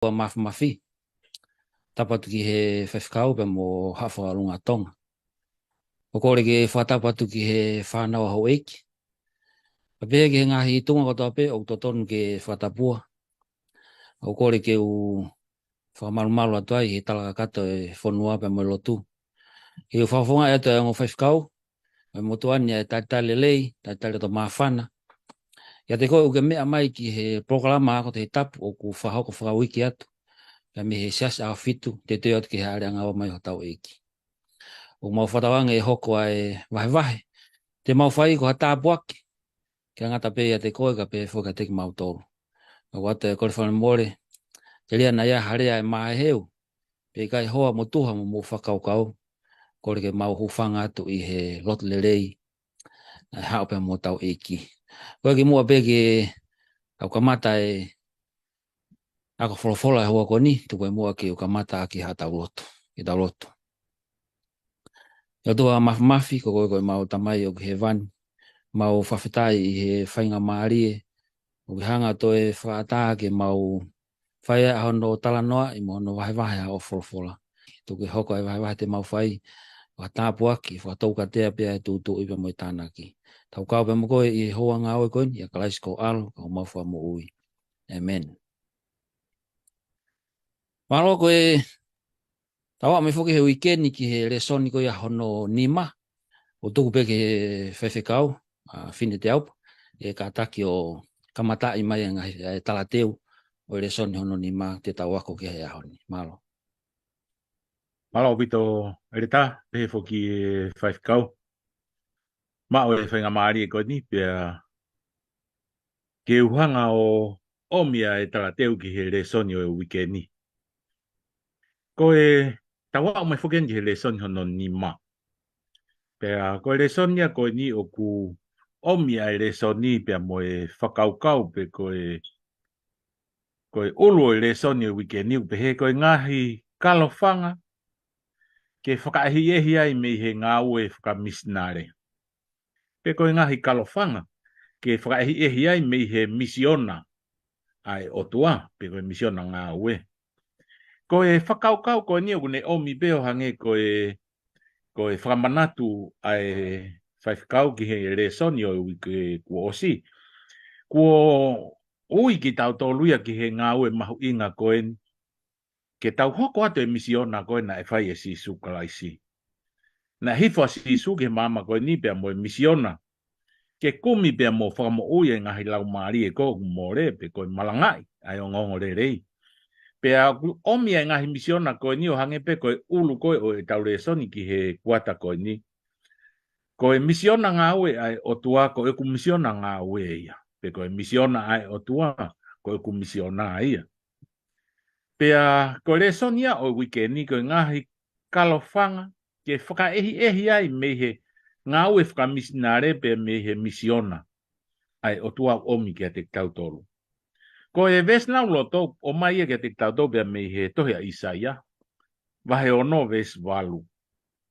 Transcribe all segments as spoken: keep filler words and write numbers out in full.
ʻOtua Mafimafi. Tapu atu ki he faifekau pea mo Haʻa Fakalunga Tonga. ʻOku ou kole ke fakatapu atu ki he fānau ʻa houʻeiki. Pea pehē ki he ngaahi tuʻunga kotoa pē ʻoku totonu ke fakatapua. ʻOku ou kole ke u fakamalumalu atu ai he tala kakato e fonua pea mo e lotu. Ke u fakafofongaʻi atu e ongo faifekau, mo e motuʻa ni ʻa e talitali lelei, talitali loto māfana. ʻIate koe ʻoku ke meʻa mai ki he polokalama ako Tohi Tapu ʻoku fakahoko fakauike atu. Pea mei he Siasi ʻAhofitu, teuteu atu ki he ʻAliʻanga ʻo mai hotau ʻEiki. ʻOku mau fakatauange ʻe hoko ʻa e vahevahe te mau fai ko ha tāpuaki ke ngata pē ʻiate koe ka pehē foki kiate kimautolu. ʻOku ʻoatu e kole fakamolemole, telia naʻa ʻi ai ha lea ʻe māheu pe ʻikai hoa mo tuha mo mou fakakaukau, kole ke mau hūfanga atu ʻi he lotu lelei, ʻa e haʻu pea mo hotau ʻEiki. Ko e kimuʻa pē ke tau kamata e ako folofola he houa ko eni, tuku muʻa ke u kamata ʻaki haʻatau lotu, ke tau lotu. ʻE ʻOtua Mafimafi, ko koe ko ʻemau Tamai ʻoku ʻi hēvani, mau fakafetaʻi ʻi he faingamālie ʻoku ke hanga ʻo toe fakaʻatā ke mau fai ʻa hono talanoaʻi mo hono vahevahe ʻa hoʻo folofola. Tuku ke hoko ʻa e vahevahe te mau fai ko ha tāpuaki, fakatoukatea pea ʻe tuʻutuʻuni pea mo e tānaki. Tau kau pea mo koe ʻi he houa ngāue ko eni, ʻia Kalaisi ko ho ʻAlo, ko homau Fakamoʻui. ʻĒmeni. Mālō. Ko e tau aʻu mai foki he uike ni ki he lēsoni ko ia hono nima, ʻoku tuku pē ki he faifekau, ʻa Fine Teaupa, ʻe kātaki ʻo kamataʻi mai e ngaahi, e talateu ʻo e lēsoni hono nima te tau ako ki he ʻaho ni. Mālō. Mālō ʻaupito ʻEletā, pehē foki e faifekau. Maʻu e faingamālie ko eni pea ke u hanga ʻo ʻomi ʻa e talateu ki he lēsoni ʻo e uike ni. Ko e tau aʻu mai foki eni ki he lēsoni hono nima. Pea ko e lēsoni ia ko eni ʻoku ʻomi ʻa e lēsoni pea mo e fakakaukau pe ko e, ko e ʻulu ʻo e lēsoni ʻo e uike ni ʻoku pehē ko e ngaahi kalofanga ke fakaʻehiʻehi ai mei he ngāue fakamisinale. Pe ko e ngaahi kalofanga ke fakaʻehiʻehi ai mei he misiona ʻa e ʻOtua, pe ko e misiona ngāue. Ko e fakakaukau ko eni ʻoku ne ʻomi pē ʻo hangē ko e, ko e fakamanatu ʻa e faifekau ki he lēsoni ʻo e uike kuo ʻosi. Kuo ui kitautolu ia ki he ngāue mahuʻinga ko eni, ke tau hoko atu e misiona ko ē naʻe fai ʻe Sīsū Kalaisi. Naʻe hifo ʻa Sīsū ki he māmani ko eni pea mo e misiona ke kumi pea mo fakamoʻui e ngaahi laumālie ko ē ʻoku mole pe ko e malangaʻi ʻa e ongoongolelei. Pea ʻoku ʻomi ʻa e ngaahi misiona ko eni ʻo hangē pē ko e ʻulu ko ē ʻo ʻetau lēsoni ki he kuata ko eni. Ko e misiona ngāue ʻa e ʻOtua ko ʻeku misiona ngāue ia. Pe ko e misiona ʻa e ʻOtua ko ʻeku misiona ia. Pea ko e lēsoni ia ʻo e uike ni ko e ngaahi kalofanga ke fakaʻehiʻehi ai mei he ngāue fakamisinale pea mei he misiona ʻa e ʻOtua ʻomi kiate kitautolu. Ko e veesi lauloto ʻoku ʻomai ia kiate kitautolu pea mei he tohi ʻa ʻIsaia, vahe ono veesi valu.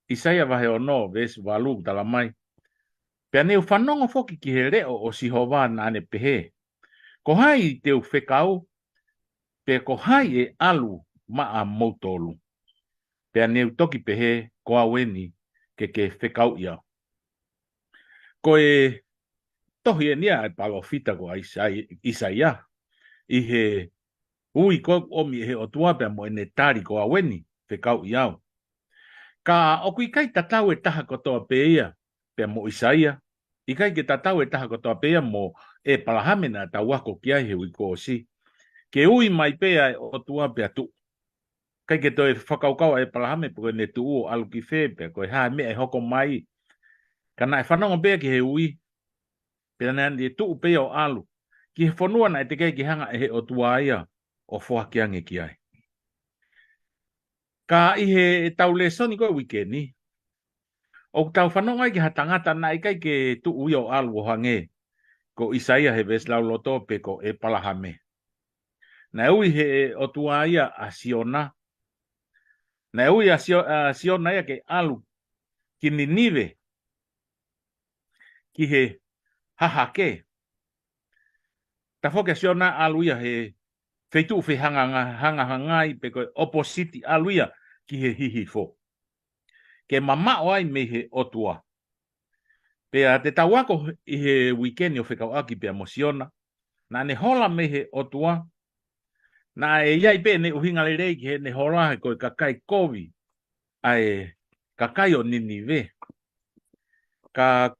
ʻIsaia vahe ono veesi valu ʻoku tala mai: Pea ne u fanongo foki ki he leʻo ʻo Sihova naʻa ne pehē, Ko hai te u fekau, pe ko hai ʻe ʻalu maʻamoutolu? Pea ne u toki pehē, Ko au eni, ke ke fekauʻi au. Ko e tohi eni ʻa e palōfita ko ʻAisai-, ʻIsaia, ʻi he ui ko ē ʻomi ʻe he ʻOtua pea mo ʻene tali, Ko au eni, fekauʻi au. Ka ʻoku ʻikai tatau e taha kotoa pē ia pea mo ʻIsaia, ʻikai ke tatau e taha kotoa pē ia mo ʻĒpalahame naʻa tau ako ki ai he uike kuo ʻosi. Ke ui mai pē ʻa e ʻOtua pea tuʻu. ʻIkai ke toe fakakaukau ʻa ʻĒpalahame pe ko ʻene tuʻu ʻo ʻalu ki fē, pe ko e hā e meʻa ʻe hoko mai. Ka naʻe fanongo pē ia ki he ui, pea naʻa ne tuʻu pē ia ʻo ʻalu ki he fonua naʻe teʻeki ke hanga ʻe he ʻOtua ia ʻo foaki ange ki ai. Ka ʻi heʻetau lēsoni ko ē uike ni, ʻoku tau fanongo ai ki ha tangata naʻe ʻikai ke tuʻu ia ʻo ʻalu ʻo hangē ko ʻIsaia he veesi lauloto pe ko ʻĒpalahame. Naʻe ui ʻe he ʻOtua ia ʻa Siona. Naʻe ui ʻa Sio-, ʻa Siona ia ke ʻalu ki Ninive, ki he hahake. Tafoki ʻa Siona ʻalu ia he feituʻu fehangahangai pe ko e ʻopositi ʻalu ia ki he hihifo. Ke mamaʻo ai mei he ʻOtua. Pea te tau ako ʻi he uike ni ʻo fekauʻaki pea mo Siona. Naʻa ne hola mei he ʻOtua. Naʻe ʻi ai pē ʻene ʻuhinga lelei ki heʻene hola he ko e kakai kovi ʻa e kakai ʻo Ninive. Ka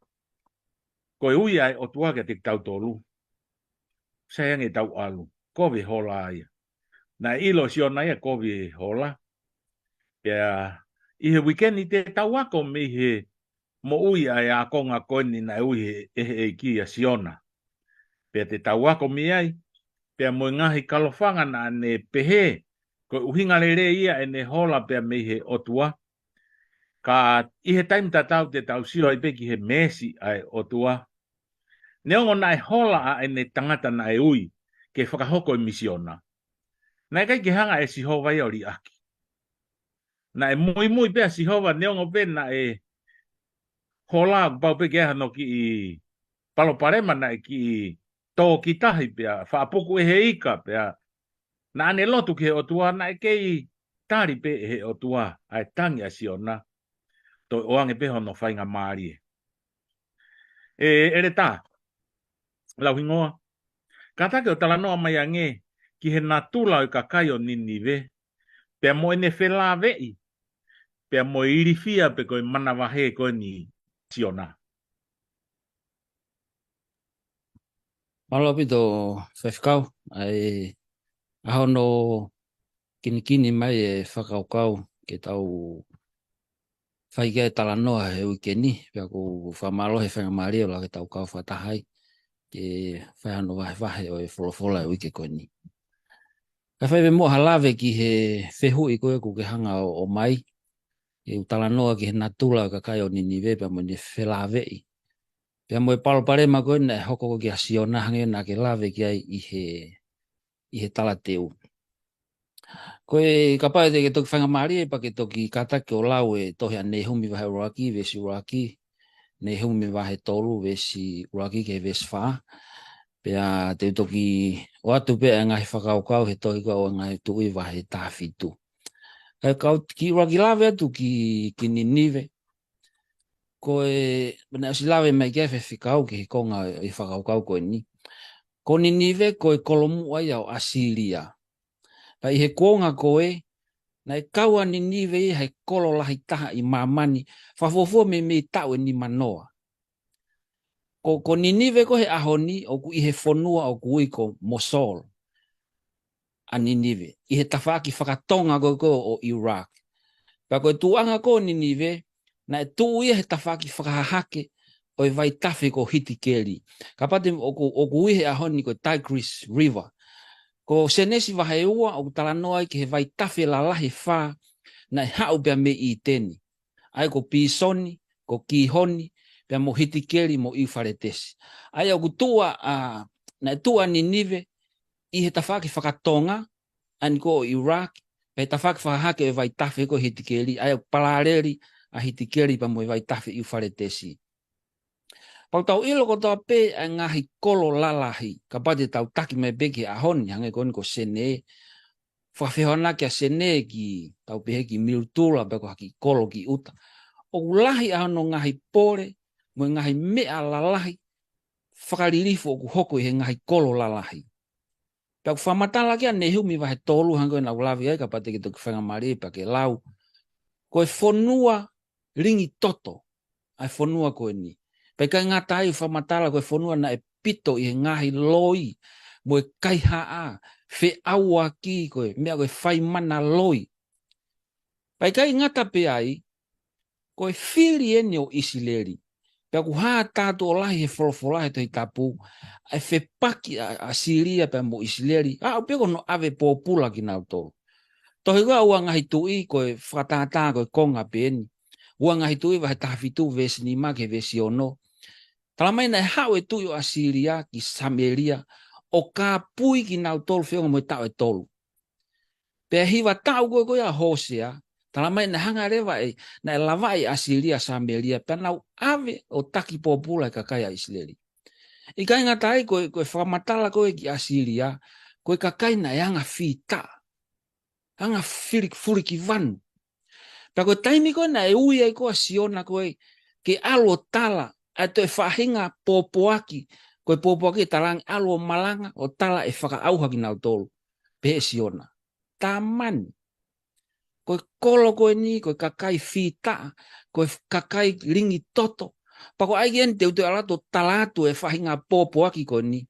ko e ui ʻa e ʻOtua kiate kitautolu. Sai ange ʻetau ʻalu. Kovi e hola ia. Naʻe ʻilo ʻe Siona ia kovi e hola. Pea ʻi he uike ni te tau ako mei he moʻui ʻa e ākonga ko eni naʻe ui he, ʻe he ʻEiki ʻa Siona. Pea te tau ako mei ai, pea mo e ngaahi kalofanga naʻa ne pehē, ko e ʻuhinga lelei ia ʻene hola pea mei he ʻOtua. Ka ʻi he taimi tatau te tau sio ai pē ki he meesi ʻa e ʻOtua. Neongo naʻe hola ʻa ʻene tangata naʻe ui, ke fakahoko e misiona. Naʻe ʻikai ke hanga ʻe Sihova ia ʻo liʻaki. Naʻe muimui pē ʻa Sihova neongo pē naʻe hola kuo pau pē ke ʻi ai hano kiʻi palopalema naʻe kiʻi tō ki tahi pea faʻa puku ʻe he ika pea naʻa ne lotu ki he ʻOtua naʻe kei tali pē ʻe he ʻOtua ʻa e tangi ʻa Siona. Toe ʻoange pē hono faingamālie. ʻE, ʻEletā, lau hingoa. Kātaki ʻo talanoa mai ange ki he natula ʻo e kakai ʻo Ninive, pea mo ʻene felāveʻi, pea mo e ilifia pe ko e manavahē ko eni Siona. Mālō ʻaupito Faifekau, ʻa e ʻa hono kinikini mai e fakakaukau ke tau fai ki ai e talanoa he uike ni, pea ʻoku ou fakamālō he faingamālie ʻo lava ke tau kau fakataha ai, ke fai hano vahevahe ʻo e folofola he uike ko eni. Ka fai pē muʻa ha lave ki he fehuʻi ko ē ʻoku ke hanga ʻo, ʻo mai, ke u talanoa ki he natula ʻo e kakai ʻo Ninive pea mo ʻene felāveʻi. Pea mo e palopalema ko ē naʻe hoko ko ē kia Siona hangē naʻa ke lave ki ai ʻi he, ʻi he talateu. Ko e kapau te ke toki faingamālie pea ke toki kātaki ʻo lau e tohi ʻa Nehumi vahe ʻuluaki, veesi ʻuluaki, Nehumi vahe tolu, veesi ʻuluaki ki he veesi fā. Pea te u toki ʻoatu pē ʻa e ngaahi fakakaukau he tohi ko ē ʻa e Ngaahi Tuʻi vahe taha fitu. Kae kau kiʻi ʻuluaki lave atu ki, ki Ninive. Ko e, naʻe ʻosi lave mai ki ai e Faifekau ki he konga ʻo e fakakaukau ko eni. Ko Ninive ko e kolomuʻa ia ʻo ʻAsīlia. Pea ʻi he kuonga ko ē, naʻe kau ʻa Ninive ia he kolo lahi taha ʻi māmani, fakafuofua meimei taʻu ʻe nimanoa. Ko, ko Ninive ko ē he ʻaho ni, ʻoku ʻi he fonua ʻoku ui ko Mosul ʻa Ninive, ʻi he tafaʻaki fakatonga ko ē ko ē ʻo Iraq. Pea ko e tuʻuʻanga ko ē ʻo Ninive, naʻe tuʻu ia he tafaʻaki fakahahake ʻo e vaitafe ko Hitikeli. Kapau te ʻoku, ʻoku ui he ʻaho ni ko e Tigris River. Ko Senesi vahe ua, ʻoku talanoa ai ki he vaitafe lalahi ʻe fā, naʻe haʻu pea mei ʻĪteni. ʻA ia ko Pisoni, ko Kihoni, pea mo Hitikeli mo ʻIufaletesi. ʻA ia ʻoku tuʻu ʻa, ʻa, naʻe tuʻu ʻa Ninive ʻi he tafaʻaki fakatonga, ʻa eni ko ē ʻo Iraq, pea he tafaʻaki fakahahake ʻo e vaitafe ko Hitikeli, ʻa ia ʻoku palaleli ʻa Hitikeli pea mo e vaitafe ʻIufaletesi. Pea ʻoku tau ʻilo kotoa pē ʻa e ngaahi kolo lalahi, kapau te tau taki mai pē ki he ʻaho ni, hangē ko eni ko Senē, fakafehoanaki ʻa Senē ki, tau pehē ki Milutula, pea ko ha kiʻi kolo ki ʻuta. ʻOku lahi ʻa hono ngaahi pole, mo e ngaahi meʻa lalahi, fakalilifu ʻoku hoko ʻi he ngaahi kolo lalahi. Pea ʻoku fakamatala ki ai ʻa Nehumi vahe tolu hangē ko ē naʻa ku lave ai kapau te ke toki faingamālie pea ke lau. Ko e fonua lingi toto, ʻa e fonua ko eni. Pea ʻikai ngata ai ʻoku fakamatala ko e fonua naʻe pito ʻi he ngaahi loi, mo e kaihaʻa, feʻauaki ko e, meʻa ko e fai mana loi. Pea ʻikai ngata pē ai, ko e fili eni ʻo ʻIsileli. Pea ʻoku hā taha ʻo lahi he folofola he Tohi Tapu, ʻa e fepaki ʻa, ʻa ʻAsīlia pea mo ʻIsileli, aʻu pē ko hono ʻave pōpula kinautolu. Tohi ko ē ʻa Ua Ngaahi Tuʻi ko e fakatātā ko e konga pē eni. Ua Ngaahi Tuʻi vahe taha fitu veesi nima ki he veesi ono. Tala mai naʻe haʻu e tuʻi ʻo ʻAsīlia ki Samēlia, ʻo kāpui kinautolu feʻunga mo e taʻu ʻe tolu. Pea hiva taʻu ko ē ko ia ʻa Hōsea, tala mai naʻe hanga leva ʻe, naʻe lavaʻi ʻe ʻAsīlia ʻa Samēlia, pea nau ʻave ʻo taki pōpula e kakai ʻa ʻIsileli. ʻIkai ngata ai ko e, ko e fakamatala ko ē ki ʻAsīlia, ko e kakai naʻe anga fita, anga fili, fulikivanu. Pea ko e taimi ko ē naʻe ui ai ko ē ʻa Siona ko ē ke ʻalu ʻo tala ʻa e toe faʻahinga pōpoaki, ko e pōpoaki ʻe talaange ʻalu ʻo malanga ʻo tala ʻe fakaʻauha kinautolu. Pehē ʻe Siona, tā mani. Ko e kolo ko eni, ko e kakai fita, ko e kakai lingi toto. Pea ko e ʻai ke eni te u toe ʻalu atu ʻo tala atu e faʻahinga pōpoaki ko eni.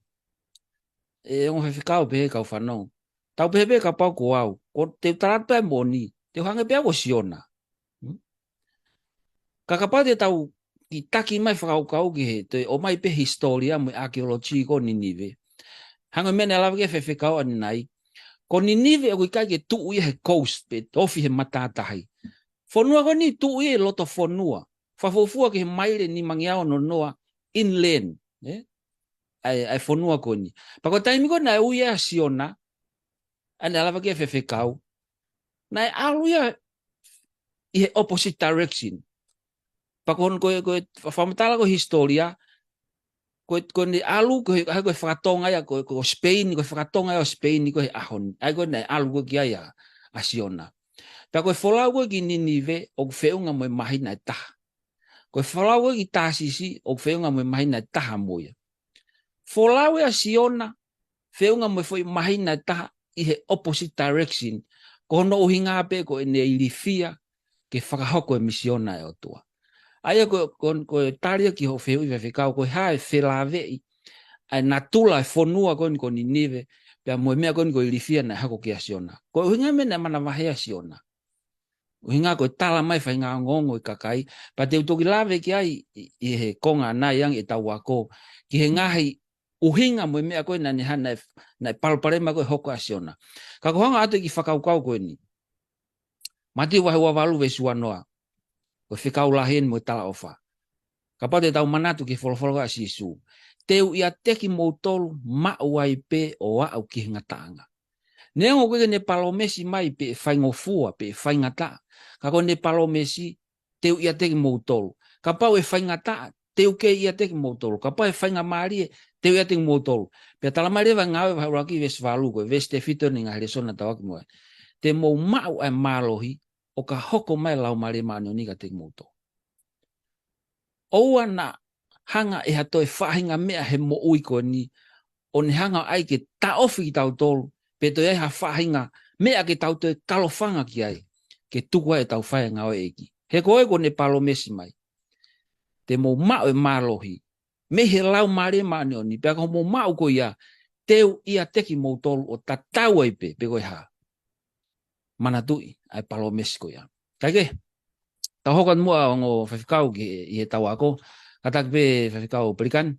ʻE ongo faifekau, pehē kau fanongo. Tau pehē pē kapau ko au. Ko te u tala atu pē moʻoni. Te u hangē pē au ko Siona. Hmm? Ka kapau te tau kiʻi taki mai fakakaukau ki he, toe ʻomai pē hisitōlia mo e ʻākeolōsī ko Ninive. Hangē ko e meʻa naʻe lave ki ai e faifekau ʻanenai. Ko Ninive ʻoku ʻikai ke tuʻu ia he coast pe ofi he matātahi. Fonua ko eni tuʻu ia he loto fonua. Fakafuofua ki he maile nimangeau ono noa inland. Eh? ʻA e, ʻa e fonua ko eni. Pea ko e taimi ko ē naʻe ui ai ʻa Siona, ʻa ē naʻe lave ki ai e faifekau, naʻe ʻalu ia ʻi he opposite direction. Pea ko hono ko e, ko e fakamatala ko e hisitōlia, ko e, ko ʻene ʻalu, ko e, ko e fakatonga ia, ko e, ko Spain, ko e fakatonga ia ʻo Spain ko ē he ʻaho ni. ʻA ia ko ē naʻe ʻalu ko ē ki ai ʻa, ʻa Siona. Pea ko e folau ko ē ki Ninive, ʻoku feʻunga mo e māhina ʻe taha. Ko e folau ko ē ki Tāsisi, ʻoku feʻunga mo e māhina ʻe taha mo ia. Folau ʻa Siona, feʻunga mo e foʻi māhina ʻe taha ʻi he opposite direction. Ko hono ʻuhinga pē ko ʻene ilifia ke fakahoko e misiona ʻa e ʻOtua. ʻA ia ko, ko, ko e tali ia ki hoʻo fehuʻi faifekau, ko e hā e felāveʻi ʻa e natula e fonua ko eni ko Ninive, pea mo e meʻa ko eni ko e ilifia naʻe hoko ki ai ʻa Siona. Ko e ʻuhinga e meʻa naʻe manavahē ai ʻa Siona. ʻUhinga ko e tala mai faʻahinga ongoongo ʻa e kakai, pea te u toki lave ki ai ʻi, ʻi he konga ʻanai ange ʻetau ako, ki he ngaahi ʻuhinga mo e meʻa ko ē naʻa ne hanga, naʻe, naʻe palopalema ko ē hoko ʻa Siona. Ka ko e hanga atu e kiʻi fakakaukau ko eni. Mātiu vahe ua valu veesi ua noa. Ko e fekau lahi eni mo e talaʻofa. Kapau te tau manatu ki he folofola ʻa Sīsū. Te u ʻiate kimoutolu maʻu ai pē ʻo aʻu ki he ngataʻanga. Neongo ʻoku ʻikai ke ne palōmesi mai pe ʻe faingofua, pe ʻe faingataʻa. Ka ko ʻene palōmesi, te u ʻiate kimoutolu. Kapau ʻe faingataʻa, te u kei ʻiate kimoutolu. Kapau ʻe faingamālie, te u ʻiate kimoutolu. Pea tala mai leva ʻe Ngāue vahe ʻuluaki veesi valu ko e veesi tefito ʻeni he ngaahi lēsoni naʻa tau ʻaki mo ia. Te mou maʻu ʻa e mālohi, ʻo ka hoko mai e Laumālie Māʻoniʻoni kiate kimoutolu. ʻOua naʻa hanga ʻe ha toe faʻahinga meʻa he moʻui ko eni, ʻo ne hanga ʻo ʻai ke taʻofi kitautolu, pe toe ʻai ha faʻahinga meʻa ke tau toe kalofanga ki ai, ke tuku ai ʻetau fai e ngāue ʻa e ʻEiki. He ko ē ko ʻene palōmesi mai. Te mou maʻu e mālohi, mei he Laumālie Māʻoniʻoni, pea ko hoʻomou maʻu ko ia, te u ʻiate kimoutolu ʻo tatau ai pē, pe ko e hā. Manatuʻi ʻa e palōmesi ko ia. Kae kehe, tau hoko atu muʻa ongo faifekau ki he, ʻi heʻetau ako, kātaki pē faifekau Pelikani.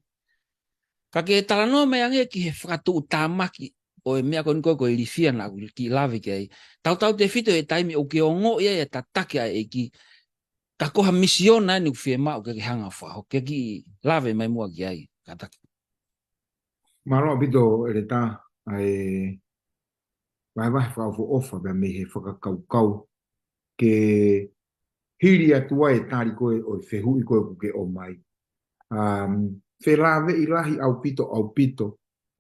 Ka ke talanoa mai ange ki he fakatuʻutāmaki ʻo e meʻa ko eni ko ē ko e ilifia naʻa ku kiʻi lave ki ai. Tautautefito he taimi ʻoku ke ongoʻi ai e tataki ʻa e ʻEiki. Ka ko ha misiona eni ʻoku fiemaʻu ke ke hanga ʻo fakahoko, ke kiʻi lave mai muʻa ki ai, kātaki. Mālō ʻaupito ʻEletā, ʻa e vahevahe fakaʻofoʻofa pea mei he fakakaukau ke hili atu ai e tali ko ē ʻo e fehuʻi ko ē ʻoku ke ʻomai. Um, felāveʻi lahi ʻaupito, ʻaupito,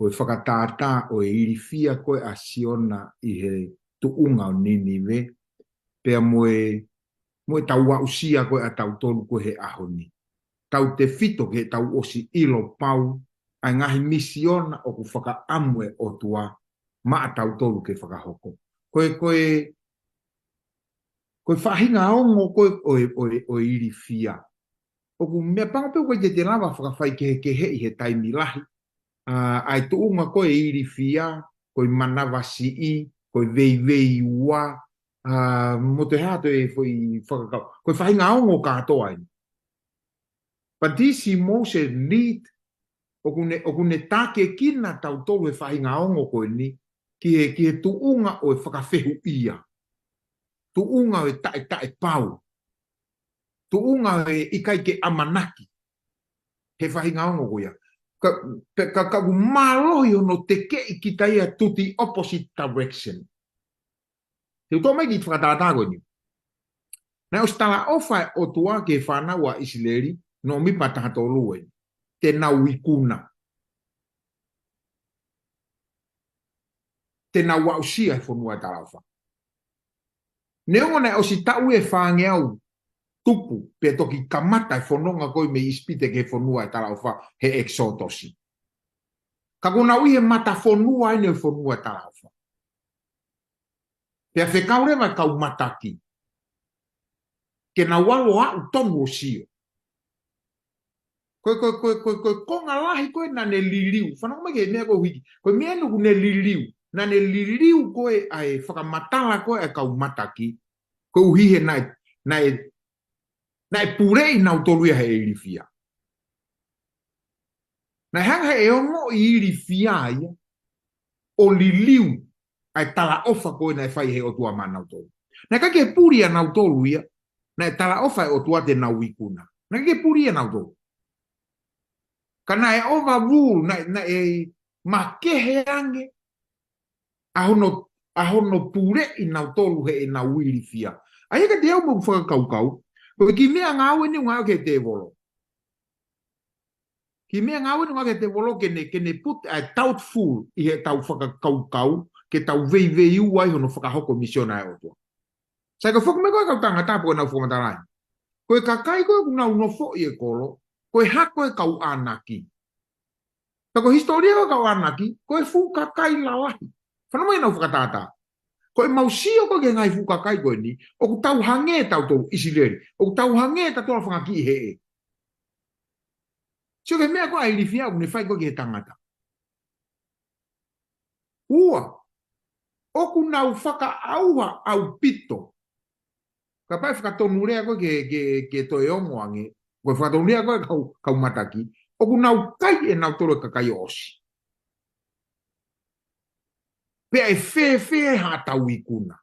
ʻo e fakatātā ʻo e ilifia ko ē ʻa Siona ʻi he tuʻunga ʻo Ninive, pea mo e, mo ʻetau aʻusia ko ē ʻa tautolu ko ē he ʻaho ni. Tautefito ke tau ʻosi ʻilo pau, ʻa e ngaahi misiona ʻoku fakaʻamu e ʻOtua, maʻa tautolu ke fakahoko. Ko e, ko e, ko e faʻahinga ongo ko ē ʻo e, ʻo e, ʻo e ilifia. ʻOku meʻapango pē ʻoku ʻikai te te lava fakafaikehekeheʻi he taimi lahi. ʻA, ʻa e tuʻunga ko ē ilifia, ko e manavasiʻi, ko e veiveiua, ʻa, mo te hā toe foʻi fakakau. Ko e faʻahinga ongo kātoa eni. But this emotion need, ʻoku ne, ʻoku ne tākiekina tautolu he faʻahinga ongo ko eni, ki he, ki he tuʻunga ʻo e fakafehuʻia. Tuʻunga ʻo e taʻetaʻepau. Tuʻunga ʻo e ʻikai ke ʻamanaki. He faʻahinga ongo ko ia. Ka, pe, ka, ka ʻoku mālohi hono tekeʻi kita ia to the opposite direction. Te u toʻo mai kiʻi fakatātā ko eni. Naʻe ʻosi talaʻofa e ʻOtua ki he fānau ʻa ʻIsileli, Nōmipa taha tolu ē. Te nau ikuna. te nau aʻusia he fonua ʻo e talaʻofa. Neongo naʻe ʻosi taʻu ʻe fāngeau tupu, pea toki kamata e fononga ko ē mei ʻIsipite ki he fonua ʻo e talaʻofa he ʻEkisotosi. Ka kuo nau ʻi he matafonua eni ʻo e fonua ʻo e talaʻofa. Pea fekau leva e kau mataki ke nau ʻalu ʻo aʻu tonu ʻo sio. Ko e, ko e, ko e, ko e, ko e konga lahi ko ē naʻa ne liliu. Fanongo mai ki he meʻa ko ē ʻoku hiki. Ko e meʻa eni ʻoku ne liliu. Naʻa ne liliu ko ē ʻa e fakamatala ko ē ʻa e kau mataki. Koeʻuhi he naʻe, naʻe, naʻe puleʻi nautolu ia ʻe he ilifia. Naʻe hanga ʻe he ongo ilifia ia ʻo liliu ʻa e talaʻofa ko ē naʻe fai ʻe he ʻOtua maʻanautolu. Naʻe ʻikai ke puli ʻa nautolu ia, naʻe talaʻofa ʻa e ʻOtua te nau ikuna. Naʻe ʻikai ke puli ʻa nautolu. Ka naʻe overrule, naʻe, naʻe makehe ange ʻa hono, ʻa hono puleʻi nautolu ʻe heʻenau ilifia. ʻA ia ka te au mo fakakaukau, ko e kiʻi meʻangāue eni ʻoku ngāue ki he tēvolo. Kiʻi meʻangāue eni ʻoku ngāue ki he tēvolo ke ne, ke ne put a doubtful ʻi heʻetau fakakaukau, ke tau veiveiua ai hono fakahoko e misiona ʻa e ʻOtua. Sai, ko e foki mai ko ē kau tangata pea nau fakamatalaʻi. Ko e kakai ko ē ʻoku nau nofoʻi e kolo, ko e hako e kau ʻAnaki. Ka ko e hisitōlia ko ē kau ʻAnaki, ko e fuʻu kakai lalahi. Fanongo mai ʻenau fakatātā. Ko ʻemau sio ko ē ki he ngaahi fuʻu kakai ko eni, ʻoku tau hangē tautolu ʻIsileli, ʻoku tau hangē tautolu ʻa e fanga kiʻi heʻe. Sio ki he meʻa ko ē ʻa e ilifia ʻoku ne fai ko ē ki he tangata. Ua, ʻoku nau fakaʻauha ʻaupito. Kapau ʻe fakatonulea ko ē ke, ke, ke toe ongo ange, ko e fakatonulea ko ē kau, kau mataki, ʻoku nau kai ʻe nautolu e kakai ʻosi. Pea ʻe fēfē haʻatau ikuna.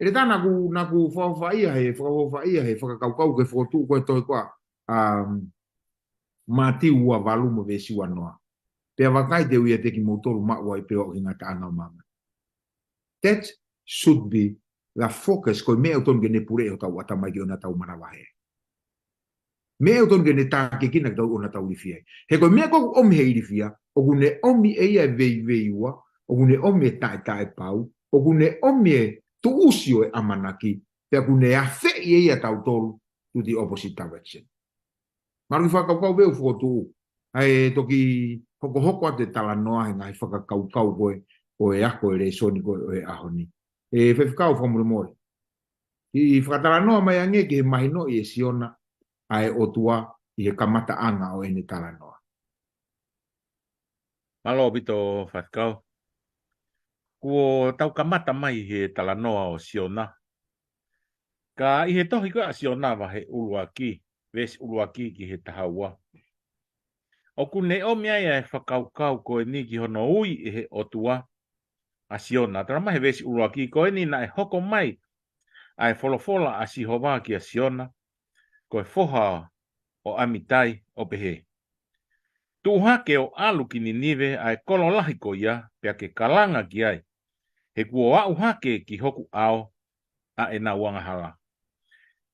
ʻEletā naʻa ku, naʻa ku fakaʻofaʻia he, fakaʻofaʻia he, fakakaukau ki he fokotuʻu ko ē ʻa e tohi ko ē ʻa, um, Mātiu ua valu mo e veesi ua noa. Pea vakai te u ʻiate kimoutolu maʻu ai pē ʻo aʻu ki he ngataʻanga ʻo māmani. That should be the focus, ko e meʻa ʻoku totonu ke ne puleʻi hotau ʻatamai ke ʻoua naʻa tau manavahē. Meʻa ʻoku totonu ke ne tākiekina kitautolu ʻoua naʻa tau ilifia ai. He ko e meʻa ko ē ʻoku ʻomi ʻe he ilifia, ʻoku ne ʻomi ʻe ia e veiveiua, ʻoku ne ʻomi e taʻetaʻepau, ʻoku ne ʻomi e tuʻusi ʻo e ʻamanaki, pea ʻoku ne afeʻi ʻe ia tautolu to the opposite direction. Mālō e fakakaukau pē ʻoku fokotuʻu. ʻA e toki hokohoko atu e talanoa he ngaahi fakakaukau ko ē ʻo e ako e lēsoni ko ē ʻo e ʻaho ni. ʻE Faifekau fakamolemole. ʻI he fakatalanoa mai ange ki he mahinoʻi ʻe Siona ʻa e ʻOtua ʻi he kamataʻanga ʻo ʻene talanoa. Mālō ʻaupito Faifekau. Kuo tau kamata mai he talanoa ʻo Siona. Ka ʻi he tohi ko ē ʻa Siona vahe ʻuluaki, veesi ʻuluaki ki he taha ua. ʻOku ne ʻomi ai ʻa e fakakaukau ko eni ki hono ui ʻe he ʻOtua ʻa Siona. Tala mai he veesi ʻuluaki ko eni naʻe hoko mai ʻa e folofola ʻa Sihova kia Siona, ko e foha ʻo ʻAmitai ʻo pehē. Tuʻu hake ʻo ʻalu ki Ninive ʻa e kolo lahi ko ia, pea ke kalanga ki ai. He kuo aʻu hake ki hoku ʻao ʻa ʻenau angahala.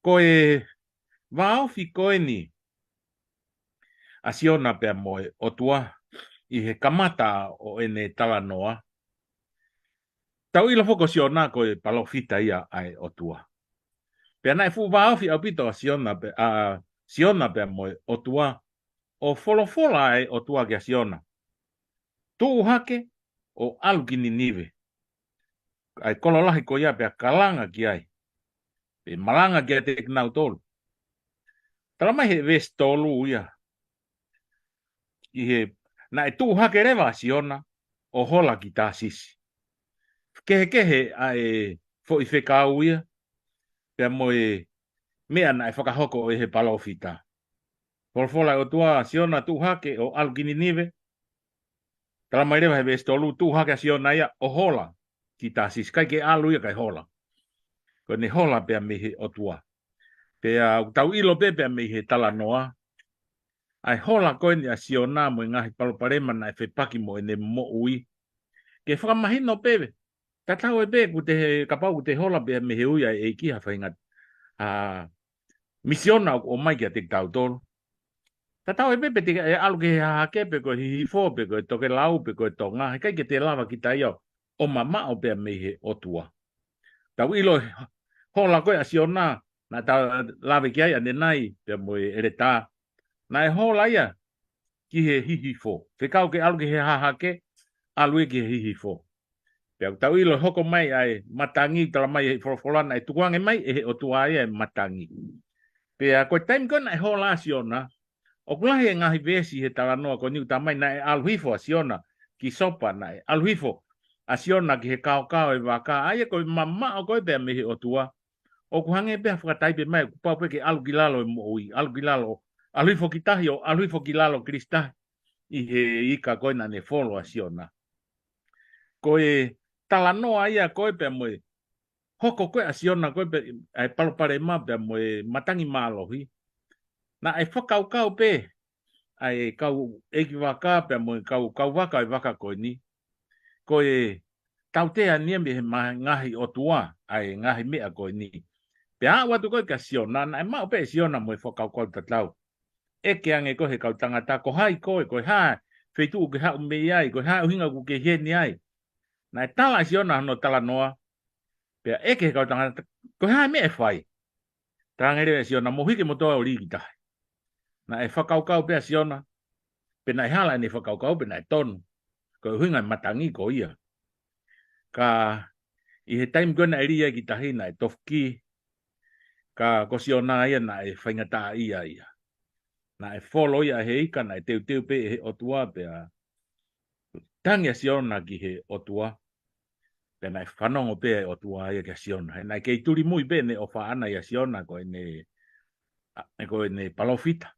Ko e vāofi ko eni ʻa Siona pea mo e ʻOtua ʻi he kamata ʻo ʻene talanoa. Tau ʻilo foki ko Siona ko e palōfita ia ʻa e ʻOtua. Pea naʻe fuʻu vāofi ʻaupito ʻa Siona pe-, ʻa Siona pea mo e ʻOtua ʻo folofola ʻa e ʻOtua kia Siona. Tuʻu hake ʻo ʻalu ki Ninive. ʻA e kolo lahi ko ia pea kalanga ki ai. Pe malanga kiate kinautolu. Tala mai he veesi tolu ia. ʻI he naʻe tuʻu hake leva ʻa Siona ʻo hola ki Tāsisi. Kehekehe ʻa e foʻi fekau ia. Pea mo e meʻa naʻe fakahoko ʻe he palōfita. Folofola ʻa e ʻOtua Siona tuʻu hake ʻo ʻalu ki Ninive. Tala mai leva he veesi tolu tuʻu hake ʻa Siona ia ʻo hola ki Tāsisi. ʻIkai ke ʻalu ia kae hola. Ko ʻene hola pea mei he ʻOtua. Pea ʻoku tau ʻilo pē pea mei he talanoa. ʻA e hola ko eni ʻa Siona mo e ngaahi palopalema naʻe fepaki mo ʻene moʻui. Ke fakamahino pē, tatau ai pē ʻoku te he, kapau ʻoku te hola pea mei he ui ʻa e ʻEiki ha faʻahinga, ʻa, misiona ʻoku ʻomai kiate kitautolu. Tatau ai pē pe te ke ʻalu ki he hahake pe ko e hihifo pe ko e tokelau pe ko e tonga, heʻikai ke te lava kita ia ʻo mamaʻo pea mei he ʻOtua. Tau ʻilo e hola ko ē ʻa Siona, naʻa tau lave ki ai ʻanenai pea mo e ʻeletā. Naʻe hola ia ki he hihifo. Fekau ke ʻalu ki he hahake, ʻalu ia ki he hihifo. Pea ʻoku tau ʻilo e hoko mai ʻa e matangi, tala mai ʻe he folofola naʻe tukuange mai ʻe he ʻOtua ia e matangi. Pea ko e taimi ko ē naʻe hola ai ʻa Siona, ʻoku lahi e ngaahi veesi he talanoa ko eni ʻoku tala mai naʻe ʻalu hifo ʻa Siona ki Sopa, naʻe ʻalu hifo ʻa Siona ki he kaokao e vaka, ʻa ia ko e mamaʻo ko ē pea mei he ʻOtua. ʻOku hangē pē ha fakataipe mai, kuo pau pē ke ʻalu ki lalo e moʻui, ʻalu ki lalo, ʻalu hifo ki tahi ʻo ʻalu hifo ki lalo Kilisitahi ʻi he ika ko ē naʻa ne folo ʻa Siona. Ko e talanoa ia ko ē pea mo e hoko ko ē ʻa Siona ko ē pea, ʻa e palopalema pea mo e matangi mālohi. Naʻe fakakaukau pē ʻa e kau ʻeikivaka pea mo e kau, kau vaka ʻo e vaka ko eni, ko e tautea eni ia mei he ma-, ngaahi ʻotua ʻa e ngaahi meʻa ko eni. Pea aʻu atu ko ē kia Siona, naʻe maʻu pē ʻe Siona mo e fakakaukau tatau. ʻEke ange ko ē he kau tangata, ko hai koe, ko e hā e feituʻu ʻoku ke haʻu mei ai, ko e hā e ʻuhinga ʻoku ke ʻi heni ai. Naʻe tala ʻe Siona hono talanoa, pea ʻeke he kau tangata, ko e hā e meʻa ʻe fai. Tala ange leva ʻe Siona, mou hiki moutolu ʻo lī ki tahi. Naʻe fakakaukau pē ʻa Siona, pe naʻe hala ʻene fakakaukau pe naʻe tonu. Ko e ʻuhinga e matangi ko ia. Ka ʻi he taimi ko ē naʻe lī ai ki tahi naʻe tofiki, ka ko Siona ia naʻe faingataʻaʻia ia. Naʻe folo ia he ika, naʻe teuteu pē ʻe he ʻOtua pea tangi ʻa Siona ki he ʻOtua. Pea naʻe fanongo pē ʻa e ʻOtua ia kia Siona. He naʻe kei tulimui pē ʻene ʻofa ʻaʻana ʻia Siona ko ʻene, ʻa, ko ʻene palōfita.